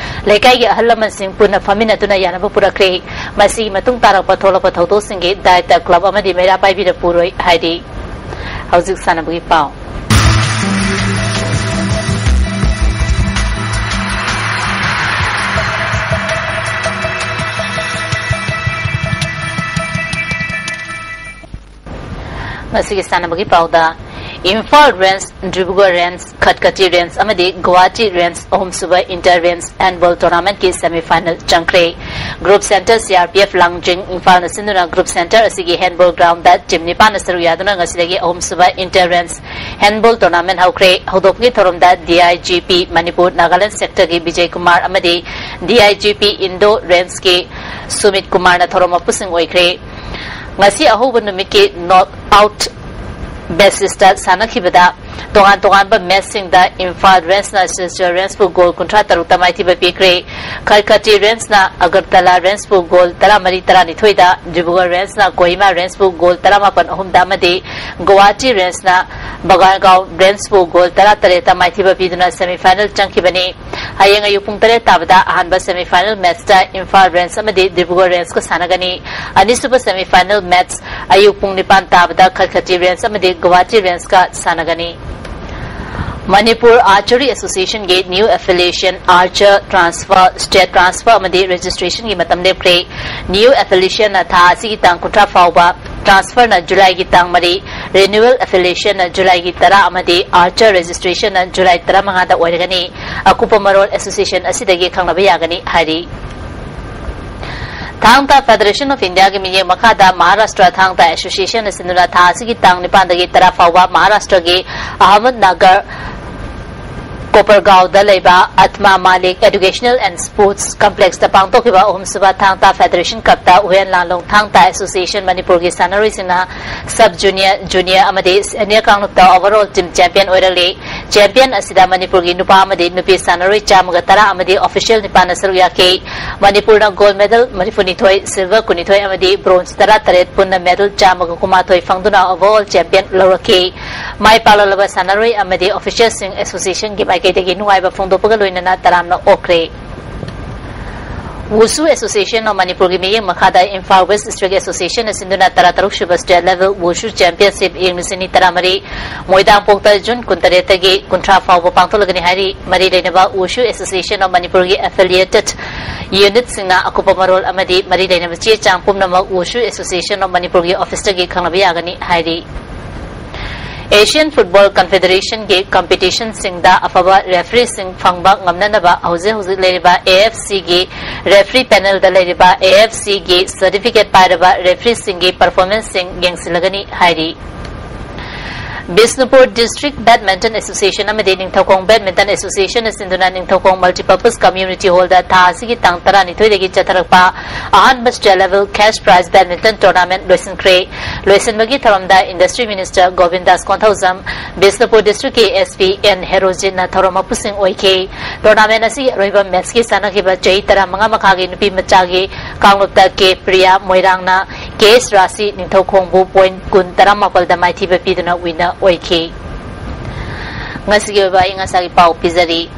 ꯂꯩꯀꯥꯏꯒꯤ ꯑꯍꯜ ꯂꯃꯟꯁꯤꯡ ꯄꯨꯟꯅ ꯐꯝꯃꯤꯟꯅꯗꯨꯅ ꯌꯥꯅꯕ ꯄꯨꯔꯛꯈ꯭ꯔꯦ꯫ ꯃꯁꯤꯒꯤ ꯃꯇꯨꯡ ꯇꯥꯔꯛꯄ ꯊꯣꯛꯂꯛꯄ ꯊꯧꯗꯣꯛꯁꯤꯡꯒꯤ ꯗꯥꯏꯇ ꯀ꯭ꯂꯕ ꯑꯃꯗꯤ ꯃꯩꯔꯥ ꯄꯥꯏꯕꯤꯅ ꯄꯨꯔꯣꯏ ꯍꯥꯏꯔꯤ꯫ ꯍꯧꯖꯤꯛ ꯁꯥꯟꯅꯕꯒꯤ ꯄꯥꯎ꯫ ꯉꯁꯤꯒꯤ ꯁꯥꯟꯅꯕꯒꯤ ꯄꯥꯎꯗ, Imphal range, Dibrugarh range, ꯈꯠꯈꯇꯤ range ꯑꯃꯗꯤ ꯒꯨꯋꯥꯍꯥꯇꯤ ꯔꯦꯟꯖ ꯑꯍꯨꯝꯁꯨꯕ inter range handball tournamentꯀꯤ semi final ꯆꯪꯈ꯭ꯔꯦ꯫ Group Centre CRPF ꯂꯥꯡꯖꯤꯡ ꯏꯝꯐꯥꯜꯅ ꯁꯤꯟꯗꯨꯅ group centre ꯑꯁꯤꯒꯤ handball groundꯗ team ꯅꯤꯄꯥꯟꯅ ꯁꯔꯨꯛ ꯌꯥꯗꯨꯅ ꯉꯁꯤꯗꯒꯤ ꯑꯍꯨꯝꯁꯨꯕ inter range handball tournament ꯍꯧꯈ꯭ꯔꯦ꯫ ꯍꯧꯗꯣꯛꯄꯒꯤ ꯊꯧꯔꯝꯗ DIGP ꯃꯅꯤꯄꯨꯔ ꯅꯥꯒꯥꯂꯦꯟ sectorꯒꯤ ꯕꯤꯖꯌ ꯀꯨꯃꯥꯔ ꯑꯃꯗꯤ DIGP Indo rangeꯀꯤ ꯁꯨꯃꯤꯠ ꯀꯨꯃꯥꯔꯅ ꯊꯧꯔꯝ ꯃꯄꯨꯁꯤꯡ ꯑꯣꯏꯈ꯭ꯔꯦ꯫ ꯉꯁꯤ ꯑꯍꯧꯕ ꯅꯨꯃꯤꯠꯀꯤ knock out basisꯇ ꯁꯥꯟꯅꯈꯤꯕꯗ ꯇꯣꯉꯥꯟ ꯇꯣꯉꯥꯟꯕ matchꯁꯤꯡꯗ ꯏꯝꯐꯥꯜ ꯔꯦꯟꯖꯅ ꯁꯤꯜꯆꯔ ꯔꯦꯟꯖꯄꯨ goal ꯀꯨꯟꯊ꯭ꯔꯥ ꯇꯔꯨꯛꯇ ꯃꯥꯏꯊꯤꯕ ꯄꯤꯈ꯭ꯔꯦ꯫ ꯈꯠꯈꯇꯤ ꯔꯦꯟꯖꯅ ꯑꯒꯔꯇꯂꯥ ꯔꯦꯟꯖꯄꯨ goal ꯇꯔꯥꯃꯔꯤ ꯇꯔꯥꯅꯤꯊꯣꯏꯗ, ꯗꯤꯕ꯭ꯔꯨꯒꯔ ꯔꯦꯟꯖꯅ ꯀꯣꯍꯤꯃꯥ ꯔꯦꯟꯖꯄꯨ goal ꯇꯔꯥꯃꯥꯄꯟ ꯑꯍꯨꯝꯗ ꯑꯃꯗꯤ ꯒꯨꯋꯥꯍꯥꯇꯤ ꯔꯦꯟꯖꯅ ꯕꯒꯥꯟꯒꯥꯎ ꯔꯦꯟꯖꯄꯨ goal ꯇꯔꯥꯇꯔꯦꯠꯇ ꯃꯥꯏꯊꯤꯕ ꯄꯤꯗꯨꯅ semi final ꯆꯪꯈꯤꯕꯅꯤ꯫ ꯍꯌꯦꯡ ꯑꯌꯨꯛ ꯄꯨꯡ ꯇꯔꯦꯠ ꯇꯥꯕꯗ ꯑꯍꯥꯟꯕ semi final matchꯇ ꯏꯝꯐꯥꯜ ꯔꯦꯟꯖ ꯑꯃꯗꯤ ꯗꯤꯕ꯭ꯔꯨꯒꯔ ꯔꯦꯟꯖꯀ ꯁꯥꯟꯅꯒꯅꯤ꯫ ꯑꯅꯤꯁꯨꯕ semi final match ꯑꯌꯨꯛ ꯄꯨꯡ ꯅꯤꯄꯥꯟ ꯇꯥꯕꯗ ꯈꯠꯈꯇꯤ ꯔꯦꯟꯖ ꯑꯃꯗꯤ ꯒꯨꯋꯥꯍꯥꯇꯤ ꯔꯦꯟꯖꯀ ꯁꯥꯟꯅꯒꯅꯤ꯫ Manipur Archery Associationꯒꯤ new affiliation, archer transfer, state transfer ꯑꯃꯗꯤ registrationꯒꯤ ꯃꯇꯝ ꯂꯦꯞꯈ꯭ꯔꯦ꯫ New affiliationꯅ ꯊꯥ ꯑꯁꯤꯒꯤ ꯇꯥꯡ ꯀꯨꯟꯊ꯭ꯔꯥ ꯐꯥꯎꯕ transferꯅ Julyꯒꯤ ꯇꯥꯡ ꯃꯔꯤ, renewal affiliationꯅ Julyꯒꯤ ꯇꯔꯥ ꯑꯃꯗꯤ archer registrationꯅ July ꯇꯔꯥꯃꯉꯥꯗ ꯑꯣꯏꯔꯒꯅꯤ꯫ ꯑꯀꯨꯞꯄ ꯃꯔꯣꯜ association ꯑꯁꯤꯗꯒꯤ ꯈꯪꯅꯕ ꯌꯥꯒꯅꯤ ꯍꯥꯏꯔꯤ꯫ ꯊꯥꯡ ꯇꯥ Federation of Indiaꯒꯤ ꯃꯤꯠꯌꯦꯡ ꯃꯈꯥꯗ Maharashtra ꯊꯥꯡ ꯇꯥ Associationꯅ ꯁꯤꯟꯗꯨꯅ ꯊꯥ ꯑꯁꯤꯒꯤ ꯇꯥꯡ ꯅꯤꯄꯥꯟꯗꯒꯤ ꯇꯔꯥ ꯐꯥꯎꯕ Maharashtraꯒꯤ ꯑꯍꯃꯗꯅꯒꯔ ꯀꯣꯄꯔꯒꯥꯎꯗ ꯂꯩꯕ ꯑꯠꯃꯥ ꯃꯥꯂꯤꯛ Educational and Sports Complexꯇ ꯄꯥꯡꯊꯣꯛꯈꯤꯕ ꯑꯍꯨꯝꯁꯨꯕ ꯊꯥꯡ ꯇꯥ Federation Cupꯇ ꯍꯨꯌꯦꯟ ꯂꯥꯟꯂꯣꯡ ꯊꯥꯡ ꯇꯥ Association ꯃꯅꯤꯄꯨꯔꯒꯤ ꯁꯥꯟꯅꯔꯣꯏꯁꯤꯡꯅ sub junior, junior ꯑꯃꯗꯤ senior ꯀꯥꯡꯂꯨꯞꯇ overall team champion ꯑꯣꯏꯔꯛꯂꯤ꯫ Champion ꯑꯁꯤꯗ ꯃꯅꯤꯄꯨꯔꯒꯤ ꯅꯨꯄꯥ ꯑꯃꯗꯤ ꯅꯨꯄꯤ ꯁꯥꯟꯅꯔꯣꯏ ꯆꯥꯝꯃꯒ ꯇꯔꯥ ꯑꯃꯗꯤ official ꯅꯤꯄꯥꯟꯅ ꯁꯔꯨꯛ ꯌꯥꯈꯤ꯫ ꯃꯅꯤꯄꯨꯔꯅ gold medal ꯃꯔꯤꯐꯨꯅꯤꯊꯣꯏ, silver ꯀꯨꯟꯅꯤꯊꯣꯏ ꯑꯃꯗꯤ bronze ꯇꯔꯥꯇꯔꯦꯠ, ꯄꯨꯟꯅ medal ꯆꯥꯝꯃꯒ ꯀꯨꯟꯃꯥꯊꯣꯏ ꯐꯪꯗꯨꯅ overall champion ꯂꯧꯔꯛꯈꯤ꯫ ꯃꯥꯏ ꯄꯥꯛꯂꯕ ꯁꯥꯟꯅꯔꯣꯏ ꯑꯃꯗꯤ officialꯁꯤꯡ associationꯒꯤ ꯃꯥꯏꯀꯩꯗꯒꯤ ꯅꯨꯡꯉꯥꯏꯕ ꯐꯣꯡꯗꯣꯛꯄꯒ ꯂꯣꯏꯅꯅ ꯇꯔꯥꯝꯅ ꯑꯣꯛꯈ꯭ꯔꯦ꯫ Wushu Association of ꯃꯅꯤꯄꯨꯔꯒꯤ ꯃꯤꯠꯌꯦꯡ ꯃꯈꯥꯗ Imphal West District Associationꯅ ꯁꯤꯟꯗꯨꯅ ꯇꯔꯥꯇꯔꯨꯛ ꯁꯨꯕ state level Wushu Championship ꯏꯪ ꯂꯤꯁꯤꯡ ꯑꯅꯤ ꯇꯔꯥꯃꯔꯤ ꯃꯣꯏꯗꯥꯡꯄꯣꯛꯇ June ꯀꯨꯟꯇꯔꯦꯠꯇꯒꯤ ꯀꯨꯟꯊ꯭ꯔꯥ ꯐꯥꯎꯕ ꯄꯥꯡꯊꯣꯛꯂꯒꯅꯤ ꯍꯥꯏꯔꯤ꯫ ꯃꯔꯤ ꯂꯩꯅꯕ Wushu Association of ꯃꯅꯤꯄꯨꯔꯒꯤ affiliated unitꯁꯤꯡꯅ ꯑꯀꯨꯞꯄ ꯃꯔꯣꯜ ꯑꯃꯗꯤ ꯃꯔꯤ ꯂꯩꯅꯕ ꯆꯦ ꯆꯥꯡ ꯄꯨꯝꯅꯃꯛ Wushu Association of ꯃꯅꯤꯄꯨꯔꯒꯤ officeꯇꯒꯤ ꯈꯪꯅꯕ ꯌꯥꯒꯅꯤ ꯍꯥꯏꯔꯤ꯫ Asian Football Confederationꯒꯤ competitionꯁꯤꯡꯗ ꯑꯐꯕ refereeꯁꯤꯡ ꯐꯪꯕ ꯉꯝꯅꯅꯕ ꯍꯧꯖꯤꯛ ꯍꯧꯖꯤꯛ ꯂꯩꯔꯤꯕ AFCꯒꯤ referee panelꯗ ꯂꯩꯔꯤꯕ AFCꯒꯤ certificate ꯄꯥꯏꯔꯕ refereeꯁꯤꯡꯒꯤ performanceꯁꯤꯡ ꯌꯦꯡꯁꯤꯜꯂꯒꯅꯤ ꯍꯥꯏꯔꯤ꯫ ꯕꯤꯁꯅꯨꯄꯨꯔ District Badminton Association ꯑꯃꯗꯤ ꯅꯤꯡꯊꯧꯈꯣꯡ Badminton Associationꯅ ꯁꯤꯟꯗꯨꯅ ꯅꯤꯡꯊꯧꯈꯣꯡ Multipurpose Community Hallꯗ ꯊꯥ ꯑꯁꯤꯒꯤ ꯇꯥꯡ ꯇꯔꯥꯅꯤꯊꯣꯏꯗꯒꯤ ꯆꯠꯊꯔꯛꯄ ꯑꯍꯥꯟꯕ state level cash prize badminton tournament ꯂꯣꯏꯁꯤꯟꯈ꯭ꯔꯦ꯫ ꯂꯣꯏꯁꯤꯟꯕꯒꯤ ꯊꯧꯔꯝꯗ Industry Minister ꯒꯣꯕꯤꯟꯗꯥꯁ ꯀꯣꯟꯊꯧꯖꯝ, ꯕꯤꯁꯅꯨꯄꯨꯔ Districtꯀꯤ SP ꯑꯦꯟ ꯍꯦꯔꯣꯖꯤꯠꯅ ꯊꯧꯔꯝ ꯃꯄꯨꯁꯤꯡ ꯑꯣꯏꯈꯤ꯫ Tournament ꯑꯁꯤꯒꯤ ꯑꯔꯣꯏꯕ matchꯀꯤ ꯁꯥꯟꯅꯈꯤꯕ ꯆꯍꯤ ꯇꯔꯥꯃꯉꯥ ꯃꯈꯥꯒꯤ ꯅꯨꯄꯤ ꯃꯆꯥꯒꯤ ꯀꯥꯡꯂꯨꯞꯇ ꯀꯦ ꯄ꯭ꯔꯤꯌꯥ ꯃꯣꯏꯔꯥꯡꯅ ꯀꯦ ꯑꯦꯁ ꯔꯥꯁꯤ ꯅꯤꯡꯊꯧꯈꯣꯡꯕꯨ point ꯀꯨꯟ ꯇꯔꯥꯃꯥꯄꯜꯗ ꯃꯥꯏꯊꯤꯕ ꯄꯤꯗꯨꯅ winner ꯑꯣꯏꯈꯤ꯫ ꯉꯁꯤꯒꯤ ꯑꯣꯏꯕ ꯑꯏꯪ ꯑꯁꯥꯒꯤ ꯄꯥꯎ ꯄꯤꯖꯔꯤ꯫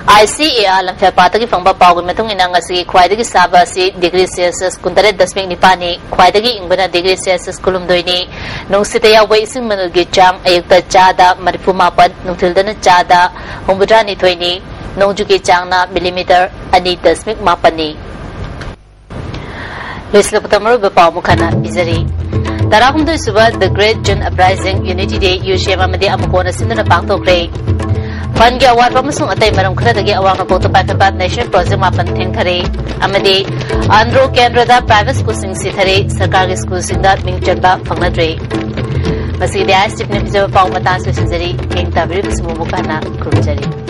ICAR ꯂꯝꯐꯦꯜꯄꯥꯠꯇꯒꯤ ꯐꯪꯕ ꯄꯥꯎꯒꯤ ꯃꯇꯨꯡ ꯏꯟꯅ, ꯉꯁꯤꯒꯤ ꯈ꯭ꯋꯥꯏꯗꯒꯤ ꯁꯥꯕ ꯑꯁꯤ degree Celsius ꯀꯨꯟꯇꯔꯦꯠ ꯗꯁꯃꯤꯛ ꯅꯤꯄꯥꯟꯅꯤ, ꯈ꯭ꯋꯥꯏꯗꯒꯤ ꯏꯪꯕꯅ degree Celsius ꯀꯨꯟꯍꯨꯝꯗꯣꯏꯅꯤ꯫ ꯅꯨꯡꯁꯤꯠꯇ ꯌꯥꯎꯕ ꯏꯁꯤꯡ ꯃꯅꯤꯜꯒꯤ ꯆꯥꯡ ꯑꯌꯨꯛꯇ ꯆꯥꯗ ꯃꯔꯤꯐꯨ ꯃꯥꯄꯟ, ꯅꯨꯡꯊꯤꯜꯗꯅ ꯆꯥꯗ ꯍꯨꯝꯐꯨꯇꯔꯥꯅꯤꯊꯣꯏꯅꯤ꯫ ꯅꯣꯡꯖꯨꯒꯤ ꯆꯥꯡꯅ millimeter ꯑꯅꯤ ꯗꯁꯃꯤꯛ ꯃꯥꯄꯟꯅꯤ꯫ ꯂꯣꯏꯁꯤꯜꯂꯛꯄꯗ ꯃꯔꯨꯑꯣꯏꯕ ꯄꯥꯎ ꯑꯃꯨꯛ ꯍꯟꯅ ꯄꯤꯖꯔꯤ꯫ ꯇꯔꯥꯍꯨꯝꯗꯣꯏ ꯁꯨꯕ The Great June Uprising, Unity Day, UGM ꯑꯃꯗꯤ ꯑꯃꯀꯣꯟꯅ ꯁꯤꯟꯗꯨꯅ ꯄꯥꯡꯊꯣꯛꯈ꯭ꯔꯦ꯫ ꯐꯟꯒꯤ ꯑꯋꯥꯠꯄ ꯑꯃꯁꯨꯡ ꯑꯇꯩ ꯃꯔꯝ ꯈꯔꯗꯒꯤ ꯑꯋꯥꯡ ꯅꯣꯡꯄꯣꯛꯇ ꯄꯥꯏꯈꯠꯄ Nation Project ꯃꯥꯄꯟ ꯊꯦꯡꯊꯔꯦ꯫ ꯑꯃꯗꯤ ꯑꯟꯗ꯭ꯔꯣ ꯀꯦꯟꯗ꯭ꯔꯗ private schoolꯁꯤꯡ ꯁꯤꯊꯔꯦ꯫ ꯁꯔꯀꯥꯔꯒꯤ schoolꯁꯤꯡꯗ ꯃꯤꯡ ꯆꯟꯕ ꯐꯪꯅꯗ꯭ꯔꯦ꯫ ꯃꯁꯤꯒꯤꯗꯤ ꯑꯥꯏ ꯑꯦꯁ ꯇꯤ ꯚꯤꯅ ꯄꯤꯖꯕ ꯄꯥꯎ ꯃꯇꯥꯡ ꯑꯁꯤꯗ ꯂꯣꯏꯁꯤꯟꯖꯔꯤ꯫ ꯃꯤꯠꯌꯦꯡ ꯇꯥꯕꯤꯔꯤꯕꯁꯤꯡꯕꯨ ꯑꯃꯨꯛ ꯍꯟꯅ ꯈꯨꯔꯨꯝꯖꯔꯤ꯫